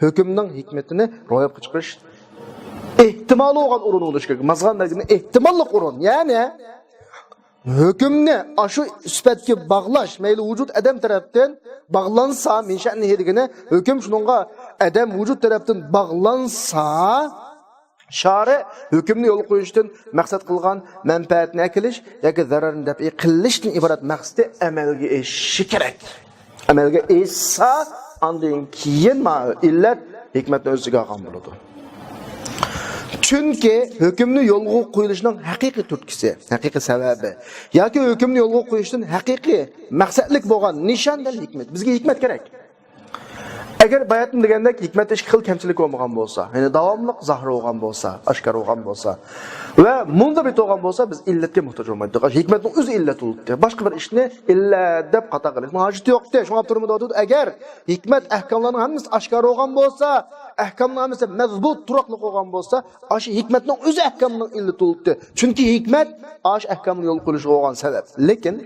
ھۆكۈمنىڭ ھېكمىتىنى روياپقا چىقىرىش ئېھتىمالى بولغان ئورۇنغا دۇچ كېلىدۇ. مازغان بەلگىنى ئېھتىماللىق ئورۇن. يەنى ھۆكۈمنى ئاشۇ سۈپەتكە باغلاش، مەيلى ۋۇجۇد ئەدەم تەرەپتىن باغلانسا، مىن شەئنىھى دېگىنى ھۆكۈم شۇنىڭغا ئەدەم ۋۇجۇد تەرەپتىن باغلانسا، شارى ھۆكۈمنى يولغا قويۇشتىن مەقسەت قىلغان مەنپەئەتنى ئەكېلىش ياكى زەرەرنى دەپئى قىلىشتىن ئىبارەت مەقسىتى ئەمەلگە ئېشىشى كېرەك. ئەمەلگە ئېشىشسا، ئاندىن كېيىن ما ئىللەت ھېكمەتنى ئۆز ئىچىگە ئالغان بولىدۇ. چۈنكى ھۆكۈمنى يولغا قويۇلۇشىنىڭ ھەقىقىي تۈرتكىسى، ھەقىقىي سەۋەبى ياكى ھۆكۈمنى يولغا قويۇشتىن ھەقىقىي مەقسەتلىك بولغان نىشان دەل ھېكمەت. بىزگە ھېكمەت كېرەك. ئەگەر باياتىن دېگەندەك ھېكمەتتە ئىككى خىل كەمچىلىك بولمىغان بولسا، يەنى داۋاملىق زاھىر بولغان بولسا، ئاشكارا بولغان بولسا ۋە مۇنزەبىت بولغان بولسا، بىز ئىللەتكە موھتاج بولمايدۇ. ھېكمەتنىڭ ئۆزى ئىللەت بولىدۇ. باشقا بىر ئىشنى ئىللەت دەپ خاتا قىلىشنىڭ ھاجىتى يوق. شۇڭا ئاپتورىمىز دەۋاتىدۇ، ئەگەر ھېكمەت ئەھكاملارنىڭ ھەممىسى ئاشكارا بولغان بولسا، ئەھكامنىڭ ھەممىسى مەزبۇت، تۇراقلىق بولغان بولسا، ئاشۇ ھېكمەتنىڭ ئۆزى ئەھكامنىڭ ئىللىتى بولىدۇ. چۈنكى ھېكمەت ئاشۇ ئەھكامنى يولغا قويۇلۇشىغا بولغان سەۋەب. لېكىن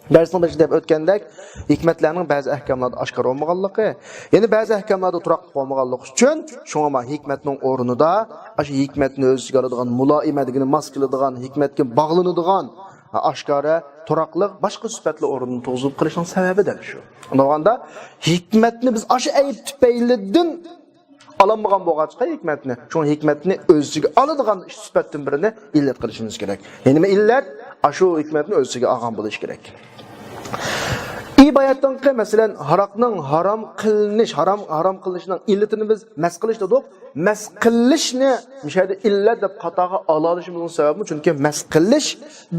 دەرسنىڭ بېشىدا دەپ ئۆتكەندەك، ھېكمەتلەرنىڭ بەزى ئەھكاملاردا ئاشكارا بولمىغانلىقى، يەنە بەزى ئەھكاملاردا تۇراقلىق بولمىغانلىقى ئۈچۈن، شۇڭا ما ھېكمەتنىڭ ئورنىدا ئاشۇ ھېكمەتنى ئۆز ئىچىگە ئالىدىغان، مۇلائىمە دېگىنى ماس كېلىدىغان، ھېكمەتكە باغلىنىدىغان، ئاشكارا، تۇراقلىق باشقا سۈپەتلەر ئورنىنى تۇرغۇزۇپ قېلىشنىڭ سەۋەبى دەل شۇ. ئۇنداق بولغاندا ھېكمەتنى بىز ئاشۇ ئەيىب تۈپەيلىدىن ئالالمىغان بولغاچقا ھېكمەتنى، شۇڭا ھېكمەتنى ئۆز ئىچىگە ئالىدىغان ئۈچ سۈپەتتىن بىرىنى ئىللەت قىلىشىمىز كېرەك. يەنى نېمە ئىللەت؟ ئاشۇ ھېكمەتنى ئۆز ئىچىگە ئالغان بولۇشى كېرەك. ئى باياتتىنقى، مەسىلەن، ھاراقنىڭ ھارام قىلىنىش، ھارام، ھارام قىلىنىشنىڭ ئىللىتىنى بىز مەس قىلىش دېدۇق. مەس قىلىشنى مۇشۇ يەردە ئىللەت دەپ خاتاغا ئالالىشىمىزنىڭ سەۋەبىمۇ، چۈنكى مەس قىلىش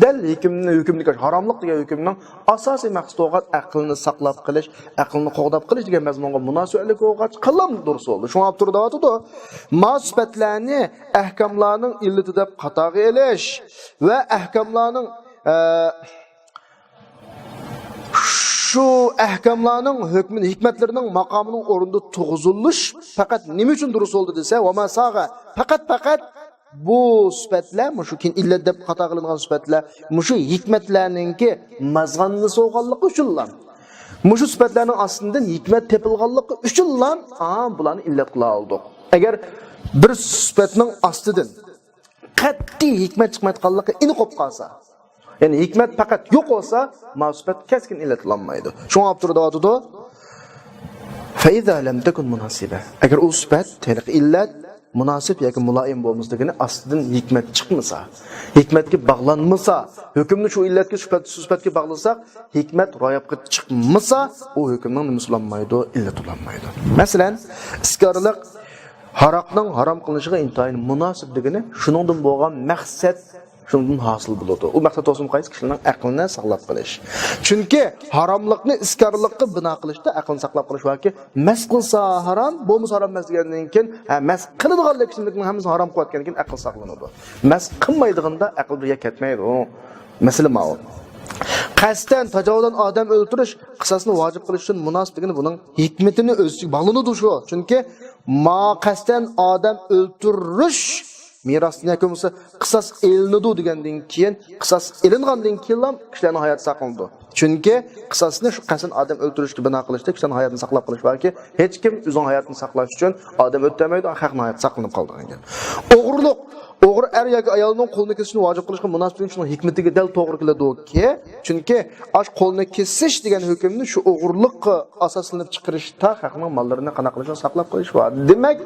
دەل ھۆكۈمنى، ھۆكۈمدىكى ھاراملىق دېگەن ھۆكۈمنىڭ ئاساسىي مەقسىتى بولغان ئەقىلنى ساقلاپ قېلىش، ئەقىلنى قوغداپ قېلىش دېگەن مەزمۇنغا مۇناسىۋەتلىك بولغاچقىلا دۇرۇس بولدى. شۇڭا ئاپتور دەۋاتىدۇ، ما سۈپەتلەرنى ئەھكاملارنىڭ ئىللىتى دەپ خاتاغا ئېلىش ۋە ئەھكاملارنىڭ، ئە، شۇ ئەھكاملارنىڭ ھۆكمى، ھېكمەتلىرىنىڭ ماقامىنىڭ ئورنىدا تۇرغۇزۇلۇش پەقەت نېمە ئۈچۈن دۇرۇس بولدى دېسە، ۋە ما ساغە، پەقەت، پەقەت بۇ سۈپەتلەر، مۇشۇ كېيىن ئىللەت دەپ خاتا قىلىنغان سۈپەتلەر، مۇشۇ ھېكمەتلەرنىڭكى مازغاننىسى بولغانلىقى ئۈچۈنلا، مۇشۇ سۈپەتلەرنىڭ ئاستىدىن ھېكمەت تېپىلغانلىقى ئۈچۈنلا، ئا، بۇلارنى ئىللەت قىلالىدۇق. ئەگەر بىر سۈپەتنىڭ ئاستىدىن قەتئىي ھېكمەت چىقمايدىغانلىقى ئېنىق بولۇپ قالسا، يەنى ھېكمەت پەقەت يوق بولسا، ما سۈپەت كەسكىن ئىللەتلەنمەيدۇ. شۇڭا ئاپتور دەۋاتىدۇ، فَإِذَا لَمْ تَكُنْ مُنَاسِبَةً. ئەگەر ئۇ سۈپەت، ھېلىقى ئىللەت مۇناسىپ ياكى مۇلائىم بولمىسا دېگىنى، ئاستىدىن ھېكمەت چىقمىسا، ھېكمەتكە باغلانمىسا، ھۆكۈمنى شۇ ئىللەتكە، سۈپەت، سۈپەتكە باغلىساق، ھېكمەت روياپقا چىقمىسا، ئۇ ھۆكۈمنىڭ نېمىسى بولالمايدۇ؟ ئىللىتى بولالمايدۇ. مەسىلەن، ئىسكارلىق ھاراقنىڭ ھارام قىلىنىشىغا ئىنتايىن مۇناسىپ دېگىنى شۇنىڭدىن بولغان مەقسەت شۇنىڭدىن ھاسىل بولىدۇ. ئۇ مەقسەت بولسىمۇ قايسى؟ كىشىلەرنىڭ ئەقلىنى ساقلاپ قېلىش. چۈنكى ھاراملىقنى ئىسكارلىققا بىنا قىلىشتا ئەقلىنى ساقلاپ قېلىش ۋاكى، مەس قىلسا ھارام، بولمىسا ھارام ئەمەس دېگەندىن كېيىن، ھە، مەس قىلىدىغانلىق ئىچىملىكنىڭ ھەممىسىنى ھارام قىلىۋەتكەندىن كېيىن ئەقىل ساقلىنىدۇ. مەس قىلمايدىغاندا ئەقىل بىر يەرگە كەتمەيدۇ. مەسىلە ماۋۇ. قەستەن، تاجاۋۇزدىن ئادەم ئۆلتۈرۈش قىساسنى ۋاجىپ قىلىش ئۈچۈن مۇناسىپ دېگىنى بۇنىڭ ھېكمىتىنى ئۆز ئىچىگە باغلىنىدۇ شۇ. چۈنكى ما قەستەن ئادەم ئۆلتۈرۈش مىراستىن ياكى بولمىسا قىساس ئېلىنىدۇ دېگەندىن كېيىن، قىساس ئېلىنغاندىن كېيىنلا كىشىلەرنىڭ ھاياتى ساقلىنىدۇ. چۈنكى قىساسنى شۇ قەستەن ئادەم ئۆلتۈرۈشكە بىنا قىلىشتا كىشىلەرنىڭ ھاياتىنى ساقلاپ قېلىش باركى، ھېچكىم ئۆزىنىڭ ھاياتىنى ساقلاش ئۈچۈن ئادەم ئۆلتۈرمەيدۇ، خەقنىڭ ھاياتى ساقلىنىپ قالىدىغان گەپ. ئوغرىلىق، ئوغرى ئەر ياكى ئايالنىڭ قولىنى كېسىشنى ۋاجىپ قىلىشقا مۇناسىپ دېگەن شۇنىڭ ھېكمىتىگە دەل توغرا كېلىدۇكى، چۈنكى ئاش قولنى كېسىش دېگەن ھۆكۈمنى شۇ ئوغرىلىققا ئاساسلىنىپ چىقىرىشتا خەقنىڭ ماللىرىنى قانداق قىلىشنى ساقلاپ قېلىش بار. دېمەك،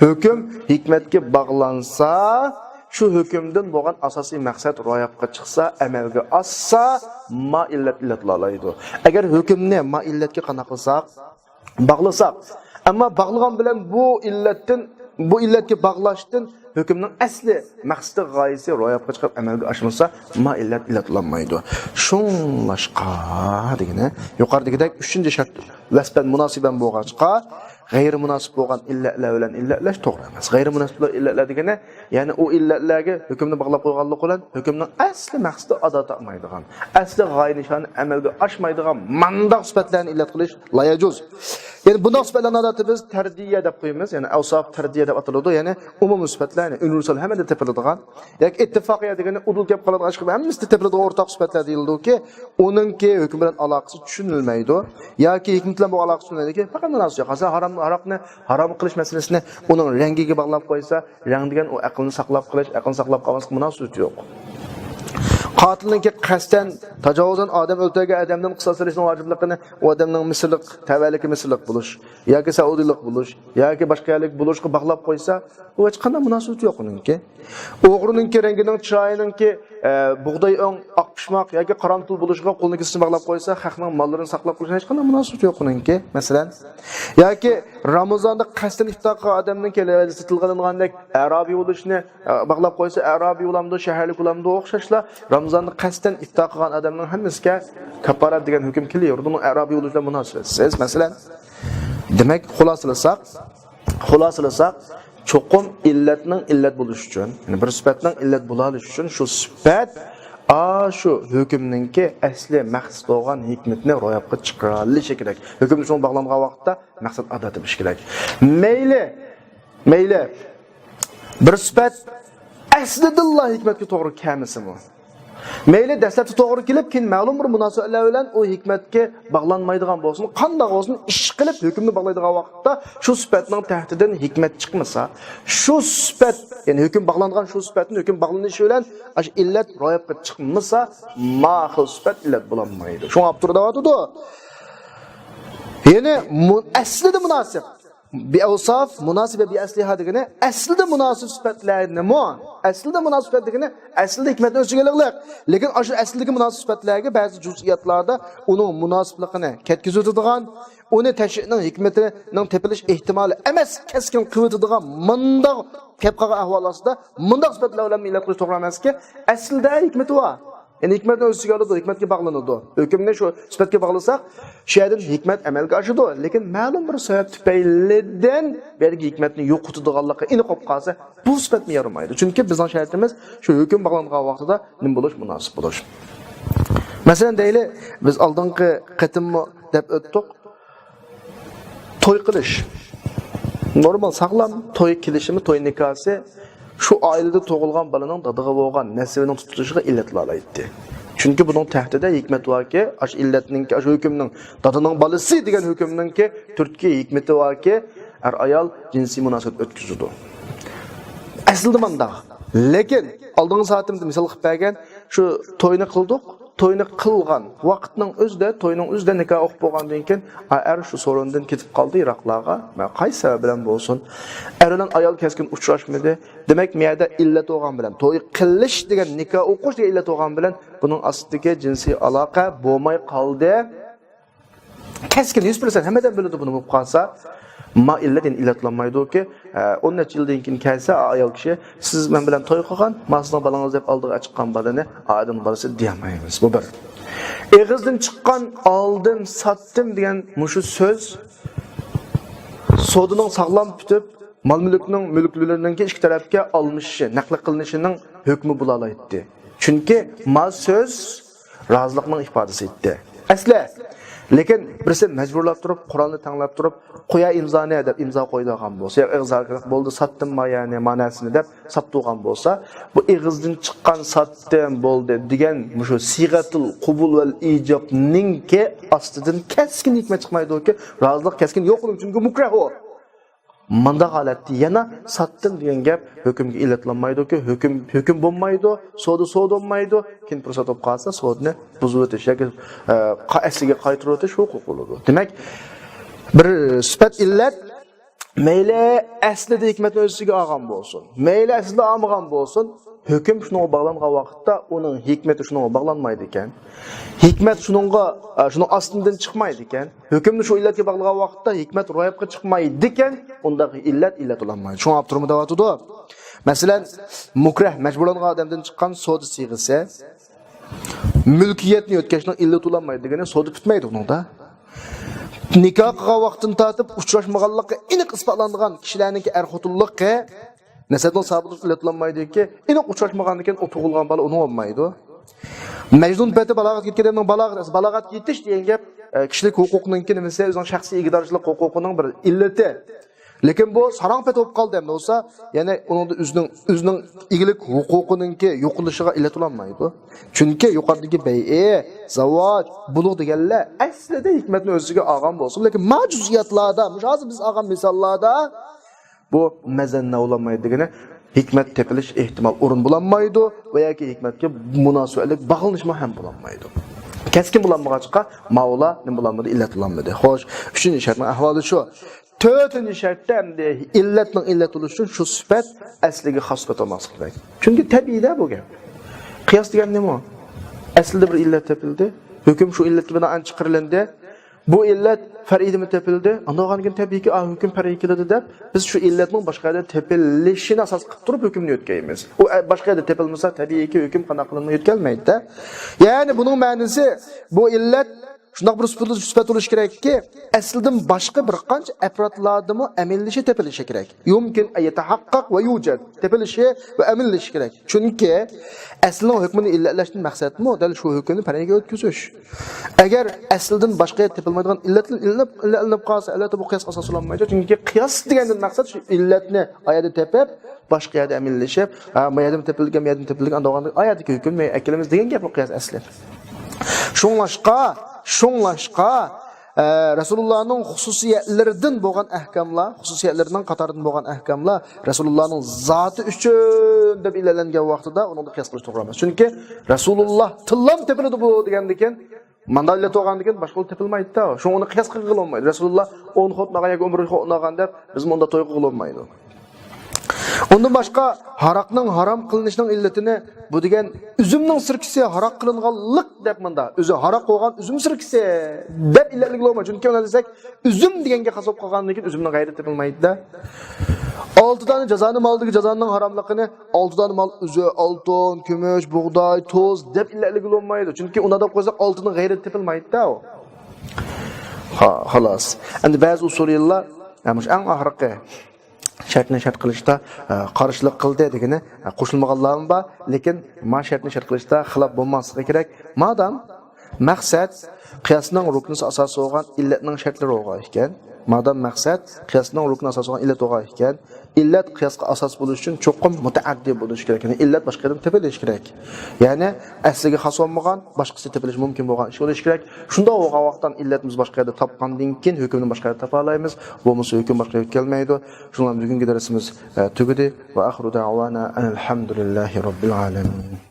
ھۆكۈم ھېكمەتكە باغلانسا، شۇ ھۆكۈمدىن بولغان ئاساسىي مەقسەت روياپقا چىقسا، ئەمەلگە ئاشسا، ما ئىللەت ئىللەتلەنمەيدۇ. ئەگەر ھۆكۈمنى ما ئىللەتكە قانداق قىلساق، باغلىساق، ئەمما باغلىغان بىلەن بۇ ئىللەتتىن، بۇ ئىللەتكە باغلاشتىن ھۆكۈمنىڭ ئەسلى مەقسىتى، غايىسى روياپقا چىقىپ ئەمەلگە ئاشمىسا، ما ئىللەت ئىللەتلەنمەيدۇ. شۇڭلاشقا دېگىنى، يۇقىرىدىكىدەك ئۈچىنچى شەرت ۋەسپەن مۇناسىبەن بولغاچقا، غەيرىي مۇناسىپ بولغان ئىللەتلەر بىلەن ئىللەتلەش توغرا ئەمەس. غەيرىي مۇناسىپ بولغان ئىللەتلەر دېگىنى، يەنى ئۇ ئىللەتلەرگە ھۆكۈمنى باغلاپ قويغانلىقى بىلەن ھۆكۈمنىڭ ئەسلى مەقسىتى ئادا تاپمايدىغان، ئەسلى غايە نىشانى ئەمەلگە ئاشمايدىغان مانداق سۈپەتلەرنى ئىللەت قىلىش لا يەجۇز. يەنى بۇنداق سۈپەتلەرنى ئادەتتە بىز تەردىيە دەپ قويىمىز، يەنى ئەۋساپ تەردىيە دەپ ئاتىلىدۇ، يەنى ئومۇمىي سۈپەتلەر، يەنى ئۇنىۋېرسال ھەممىدە تېپىلىدىغان. ياكى ئىتتىپاقىيە دېگىنى ئۇدۇل كەپ قالىدىغان ئىشقا ھەممىسىدە تېپىلىدىغان ئورتاق سۈپەتلەر دېيىلىدۇكى، ئۇنىڭكى ھۆكۈم بىلەن ئالاقىسى چۈشىنىلمەيدۇ. ياكى ھېكمىتى بىلەن بۇ ئالاقىسى چۈشىنىلمەيدۇكى، پەقەت مۇناسىۋەت يوق. مەسىلەن، ھارام، ھاراقنى ھارام قىلىش مەسىلىسىنى ئۇنىڭ رەڭگىگە باغلاپ قويسا، رەڭ دېگەن ئۇ ئەقىلنى ساقلاپ قېلىش، ئەقىلنى ساقلاپ قالماسلىققا مۇناسىۋىتى يوق. قاتىلنىڭكى قەستەن تاجاۋۇزدىن ئادەم ئۆلتۈرگەن ئادەمدىن قىساس ئېلىشنىڭ ۋاجىپلىقىنى ئۇ ئادەمنىڭ مىسىرلىق، تەۋەلىكى مىسىرلىق بولۇش ياكى سەئۇدىلىق بولۇش ياكى باشقا يەرلىك بولۇشقا باغلاپ قويسا، بۇ ھېچقانداق مۇناسىۋىتى يوق ئۇنىڭكى. ئوغرىنىڭكى رەڭگىنىڭ، چىرايىنىڭكى، ئە، بۇغداي ئۆڭ، ئاق پىشماق ياكى قارامتۇل بولۇشىغا قولىنى كېسىنى باغلاپ قويسا، خەقنىڭ ماللىرىنى ساقلاپ قېلىشىغا ھېچقانداق مۇناسىۋىتى يوق ئۇنىڭكى، مەسىلەن. ياكى رامىزاندا قەستەن ئىپتار قىلغان ئادەمنىڭ كەلگەندە سېتىلغىلىنغاندەك ئەرابىي بولۇشنى، ئە، باغلاپ قويسا، ئەرابىي بولامدۇ، شەھەرلىك بولامدۇ، ئوخشاشلا رامىزاندا قەستەن ئىپتار قىلغان ئادەمنىڭ ھەممىسىگە كاپپارەت دېگەن ھۆكۈم كېلىۋېرىدۇ، ئۇنىڭ ئەرابىي بولۇشى بىلەن مۇناسىۋەتسىز، مەسىلەن. دېمەك، خۇلاسىلىساق، خۇلاسىلىساق، چوقۇم ئىللەتنىڭ ئىللەت بولۇشى ئۈچۈن، يەنى بىر سۈپەتنىڭ ئىللەت بولالىشى ئۈچۈن شۇ سۈپەت ئاشۇ ھۆكۈمنىڭكى ئەسلى مەقسىتى بولغان ھېكمىتىنى روياپقا چىقىرالىشى كېرەك. ھۆكۈم شۇنىڭغا باغلانغان ۋاقىتتا مەقسەت ئادا تېپىشى كېرەك. مەيلى، مەيلى، بىر سۈپەت ئەسلىدىنلا ھېكمەتكە توغرا كەلمىسىمۇ، مەيلى، دەسلەپتە توغرا كېلىپ، كېيىن مەلۇم بىر مۇناسىۋەتلەر بىلەن ئۇ ھېكمەتكە باغلانمايدىغان بولسۇن، قانداق بولسۇن، ئىش قىلىپ ھۆكۈمنى باغلايدىغان ۋاقىتتا شۇ سۈپەتنىڭ تەھتىدىن ھېكمەت چىقمىسا، شۇ سۈپەت، يەنى ھۆكۈم باغلانغان شۇ سۈپەتتىن ھۆكۈم باغلىنىشى بىلەن ئاشۇ ئىللەت روياپقا چىقمىسا، ما خىل سۈپەت ئىللەت بولالمايدۇ. شۇڭا ئاپتور دەۋاتىدۇ. يەنى مۇ-، ئەسلىدە مۇناسىپ. بىئەۋساف مۇناسىبە بىئەسلىھا دېگىنى ئەسلىدە مۇناسىپ سۈپەتلەرنىمۇ، ئەسلىدە مۇناسىپ سۈپەت دېگىنى ئەسلىدە ھېكمەتنى ئۆز ئىچىگە ئېلىغلىق. لېكىن ئاشۇ ئەسلىدىكى مۇناسىپ سۈپەتلەرگە بەزى جۇزئىياتلاردا ئۇنىڭ مۇناسىپلىقىنى كەتكۈزۈۋېتىدىغان، ئۇنى تەشرىئنىڭ ھېكمىتىنىڭ تېپىلىش ئېھتىمالى ئەمەس كەسكىن قىلىۋېتىدىغان مۇنداق كەپ قالغان ئەھۋال ئاستىدا مۇنداق سۈپەتلەر بىلەن ئىللەت قىلىش توغرا ئەمەسكى، ئەسلىدە ھېكمىتى بار. يەنى ھېكمەتنى ئۆز ئىچىگە ئالىدۇ، ھېكمەتكە باغلىنىدۇ. ھۆكۈمنى شۇ سۈپەتكە باغلىساق، شۇ يەردىن ھېكمەت ئەمەلگە ئاشىدۇ. لېكىن مەلۇم بىر سەۋەب تۈپەيلىدىن بۇ يەردىكى ھېكمەتنى يوقىتىدىغانلىقى ئېنىق بولۇپ قالسا، بۇ سۈپەتمۇ يارىمايدۇ. چۈنكى بىزنىڭ شەرتىمىز شۇ ھۆكۈم باغلانغان ۋاقتىدا نېمە بولۇش، مۇناسىپ بولۇش. مەسىلەن، دەيلى، بىز ئالدىنقى قېتىممۇ دەپ ئۆتتۇق. توي قىلىش. نورمال، ساغلام توي كېلىشىمى، توي نىكاھسى شۇ ئائىلىدە تۇغۇلغان بالىنىڭ دادىغا بولغان نەسىۋىنىڭ تۇتۇلۇشىغا ئىللەت بولالايتتى. چۈنكى بۇنىڭ تەھتىدە ھېكمەت باركى، ئاشۇ ئىللەتنىڭكى، ئاشۇ ھۆكۈمنىڭ، دادىنىڭ بالىسى دېگەن ھۆكۈمنىڭكى تۈرتكە ھېكمىتى باركى، ئەر-ئايال جىنسىي مۇناسىۋەت ئۆتكۈزىدۇ. ئەسلىدە مانداق. لېكىن ئالدىنقى سائىتىمىزدە مىسال قىلىپ بەرگەن شۇ توينى قىلدۇق. توينى قىلغان ۋاقىتنىڭ ئۆزىدە، توينىڭ ئۆزىدە نىكاھ ئوقۇپ بولغاندىن كېيىن، ئا، ئەر شۇ سورۇندىن كېتىپ قالدى يىراقلارغا. مە-، قايسى سەۋەب بىلەن بولسۇن، ئەر بىلەن ئايال كەسكىن ئۇچراشمىدى. دېمەك، مۇ يەردە ئىللەت بولغان بىلەن، توي قىلىش دېگەن، نىكاھ ئوقۇش دېگەن ئىللەت بولغان بىلەن بۇنىڭ ئاستىدىكى جىنسىي ئالاقە بولماي قالدى. كەسكىن، يۈز پىرسەنت ھەممە ئادەم بىلىدۇ بۇنى، بولۇپ قالسا، ما ئىللەت، يەنى ئىللەتلەنمەيدۇكى، ئە، ئون نەچچە يىلدىن كېيىن كەلسە ئايال كىشى، سىز مەن بىلەن توي قىلغان، ما سىزنىڭ بالاڭىز دەپ ئالدىغا چىققان بالىنى ئادەمنىڭ بالىسى دېيەلمەيمىز. بۇ بىر. ئېغىزدىن چىققان «ئالدىم، ساتتىم» دېگەن مۇشۇ سۆز سودىنىڭ ساغلام پۈتۈپ، مال-مۈلۈكنىڭ، مۈلۈكلىرىنىڭكى ئىككى تەرەپكە ئالمىشىشى، نەقلى قىلىنىشىنىڭ ھۆكمى بولالايتتى. چۈنكى ما سۆز رازىلىقنىڭ ئىپادىسى ئىدى. ئەسلى، لېكىن بىرسى مەجبۇرلاپ تۇرۇپ، قورالنى تەڭلەپ تۇرۇپ، «قويە ئىمزانى» دەپ ئىمزا قويىدىغان بولسا، يا ئېغىز ھەرىكەت «بولدى، ساتتىم ما يەنى، ماناسىنى» دەپ ساپتۇرغان بولسا، بۇ ئېغىزدىن چىققان «ساتتىم، بولدى» دېگەن مۇشۇ سىيغەتۇل قوبۇل ۋەل ئىجابنىڭكى ئاستىدىن كەسكىن ھېكمەت چىقمايدۇكى، رازىلىق كەسكىن يوق ئۇنىڭ، چۈنكى مۇكرەھ ئۇ. مانداق ھالەتتە يەنە «ساتتىم» دېگەن گەپ ھۆكۈمگە ئىللەتلەنمەيدۇكى، ھۆكۈم، ھۆكۈم بولمايدۇ، سودا، سودا بولمايدۇ، كېيىن پۇرسەت بولۇپ قالسا سودىنى بۇزۇۋېتىش ياكى، ئە، قا-، ئەسلىگە قايتۇرۇۋېتىش ھوقۇقى بولىدۇ. دېمەك، بىر سۈپەت ئىللەت مەيلى ئەسلىدە ھېكمەتنى ئۆز ئىچىگە ئالغان بولسۇن، مەيلى ئەسلىدە ئالمىغان بولسۇن، ھۆكۈم شۇنىڭغا باغلانغان ۋاقىتتا ئۇنىڭ ھېكمىتى شۇنىڭغا باغلانمايدىكەن. ھېكمەت شۇنىڭغا، ئە، شۇنىڭ ئاستىدىن چىقمايدىكەن. ھۆكۈمنى شۇ ئىللەتكە باغلىغان ۋاقىتتا ھېكمەت روياپقا چىقمايدىكەن، ئۇنداق ئىللەت ئىللەت بولالمايدۇ. شۇڭا ئاپتورمۇ دەۋاتىدۇ. مەسىلەن، مۇكرەھ، مەجبۇرلانغان ئادەمدىن چىققان سودا سىيغىسى مۈلكىيەتنى يۆتكەشنىڭ ئىللىتى بولالمايدۇ دېگىنى سودا پۈتمەيدۇ ئۇنىڭدا. نىكاھ قىلغان ۋاقتىدىن تارتىپ ئۇچراشمىغانلىقى ئېنىق ئىسپاتلانغان كىشىلەرنىڭكى ئەر خوتۇنلۇقى نەسەبنىڭ سابىتلىقى ئىللەت بولالمايدۇكى، ئېنىق ئۇچراشمىغاندىن كېيىن ئۇ تۇغۇلغان بالا ئۇنىڭ بولمايدۇ. مەجنۇن پېتى بالاغەتكە يەتكەن ئادەمنىڭ بالاغەت، بالاغەتكە يېتىش دېگەن گەپ، ئە، كىشىلىك ھوقۇقنىڭكى نېمىسى، ئۆزىنىڭ شەخسىي ئىگىدارچىلىق ھوقۇقىنىڭ بىر ئىللىتى. لېكىن بۇ ساراڭ پېتى بولۇپ قالدى ئەمدى بولسا، يەنى ئۇنىڭدا ئۆزىنىڭ، ئۆزىنىڭ ئىگىلىك ھوقۇقىنىڭكى يوقىلىشىغا ئىللەت بولالمايدۇ. چۈنكى يۇقىرىدىكى بەيئە، زاۋاج، بۇلۇغ دېگەنلەر ئەسلىدە ھېكمەتنى ئۆز ئىچىگە ئالغان بولسىمۇ، لېكىن ما جۇزئىياتلاردا، مۇشۇ ھازىر بىز ئالغان مىساللاردا بۇ مەزەننە بولالمايدۇ دېگىنى، ھېكمەت تېپىلىش ئېھتىمال ئورۇن بولالمايدۇ ۋە ياكى ھېكمەتكە مۇناسىۋەتلىك باغلىنىشمۇ ھەم بولالمايدۇ. كەسكىن بولالمىغاچقا، ماۋۇلار نېمە بولالمىدى؟ ئىللەت بولالمىدى. خوش، ئۈچىنچى شەرتنىڭ ئەھۋالى شۇ. تۆتىنچى شەرتتە ئەمدى ئىللەتنىڭ ئىللەت بولۇشى ئۈچۈن شۇ سۈپەت ئەسلىگە خاس سۈپەت بولماسلىقى كېرەك. چۈنكى تەبىئىيدە بۇ گەپ. قىياس دېگەن نېمە؟ ئەسلىدە بىر ئىللەت تېپىلدى. ھۆكۈم شۇ ئىللەتكە بىنائەن چىقىرىلىندى. بۇ ئىللەت پەرئىيدىمۇ تېپىلدى. ئاندىن كېيىن تەبىئىيكى، ئا، ھۆكۈم پەرئىي كېلىدۇ دەپ، بىز شۇ ئىللەتنىڭ باشقا يەردە تېپىلىشىنى ئاساس قىلىپ تۇرۇپ ھۆكۈمنى يۆتكەيمىز. ئۇ، ئە، باشقا يەردە تېپىلمىسا، تەبىئىيكى ھۆكۈم قانداق قىلىنماي يۆتكەلمەيدۇ-دە. يەنى بۇنىڭ مەنىسى، بۇ ئىللەت شۇنداق بىر سۈپەت، سۈپەت بولۇشى كېرەككى، ئەسلىدىن باشقا بىر قانچە ئەپرادلاردىمۇ ئەمەلىيلىشى تېپىلىشى كېرەك. يۇمكىن ئەن يەتەھەققەق ۋە يۇجەد، تېپىلىشى ۋە ئەمەلىيلىشى كېرەك. چۈنكى ئەسلىنىڭ ھۆكمىنى ئىللەتلەشتىن مەقسەتمۇ دەل شۇ ھۆكۈمنى پەرئىيگە ئۆتكۈزۈش. ئەگەر ئەسلىدىن باشقا يەردە تېپىلمايدىغان ئىللەت، ئىللەت، ئىللەت ئېلىنىپ قالسا، ئەلۋەتتە بۇ قىياسقا ئاساس بولالمايدۇ. چۈنكى قىياس دېگەندىن مەقسەت شۇ ئىللەتنى ئا يەردە تېپىپ، باشقا يەردە ئەمەلىيلىشىپ، ھە، ما يەردىمۇ تېپىلدىكەن، ما يەردىمۇ تېپىلدىكەن، ئاندىن ئا يەردىكى ھۆكۈمنى ئەكېلىمىز دېگەن گەپ بۇ قىياس ئەسلى. شۇڭلاشقا، شۇڭلاشقا، ئە، رەسۇلۇللانىڭ خۇسۇسىيەتلىرىدىن بولغان ئەھكاملار، خۇسۇسىيەتلىرىنىڭ قاتارىدىن بولغان ئەھكاملار رەسۇلۇللانىڭ زاتى ئۈچۈن دەپ ئىللەتلەنگەن ۋاقتىدا ئۇنىڭدا قىياس قىلىش توغرا ئەمەس. چۈنكى رەسۇلۇللا تىللام تېپىلىدۇ بۇ دېگەندىكىن، مانداق ئىللەت بولغاندىكىن باشقا تېپىلمايدۇ-دە. شۇڭا ئۇنى قىياس قىلغىلى بولمايدۇ. رەسۇلۇللا ئون خوتۇن ئالغان ياكى ئون بىر خوتۇن ئالغان دەپ بىزمۇ ئۇنداق توي قىلغىلى بولمايدۇ. ئۇندىن باشقا، ھاراقنىڭ ھارام قىلىنىشىنىڭ ئىللىتىنى، بۇ دېگەن ئۈزۈمنىڭ سىركىسى ھاراق قىلىنغانلىق دەپ مۇندا، ئۆزى ھاراق بولغان ئۈزۈم سىركىسى دەپ ئىللەتلىگىلى بولمايدۇ. چۈنكى ئۇنى دېسەك، ئۈزۈم دېگەن گەپ خاس بولۇپ قالغاندىن كېيىن ئۈزۈمنىڭ غەيرىتى تېپىلمايدۇ-دە. ئالتە دانە جازانى مالدىكى جازانىڭ ھاراملىقىنى ئالتە دانە مال ئۆزى ئالتۇن، كۈمۈش، بۇغداي، تۇز دەپ ئىللەتلىگىلى بولمايدۇ. چۈنكى ئۇنداق دەپ قويساق، ئالتىننىڭ غەيرىتى تېپىلمايدۇ-دە ئۇ. خا-، خالاس. ئەمدى بەزى ئۇسۇلىيلار، ھە، مۇشۇ ئەڭ ئاخىرقى شەرتنى شەرت قىلىشتا، ئە، قارشىلىق قىلدى دېگىنى، ئە، قوشۇلمىغانلارمۇ بار، لېكىن ما شەرتنى شەرت قىلىشتا خىلاپ بولماسلىقى كېرەك. مادام مەقسەت قىياسنىڭ رۇكنىسى ئاساسى بولغان ئىللەتنىڭ شەرتلىرى بولغان ئىكەن، مادام مەقسەت قىياسنىڭ رۇكنى ئاساسى بولغان ئىللەت بولغان ئىكەن، ئىللەت قىياسقا ئاساس بولۇش ئۈچۈن چوقۇم مۇتەئەددى بولۇشى كېرەك. يەنى ئىللەت باشقا يەردىن تېپىلىشى كېرەك. يەنى ئەسلىگە خاس بولمىغان، باشقىسى تېپىلىشى مۇمكىن بولغان ئىش بولۇشى كېرەك. شۇنداق بولغان ۋاقىتتا ئىللەتنى بىز باشقا يەردە تاپقاندىن كېيىن ھۆكۈمنى باشقا يەردە تاپالايمىز. بولمىسا ھۆكۈم باشقا يەرگە يۆتكەلمەيدۇ. شۇنىڭ بىلەن بۈگۈنكى دەرسىمىز، ئە، تۈگىدى. ۋە ئاخىرۇ دەئۋانا ئەنىل ھەمدۇلىللاھى رەببىل ئالەمىن.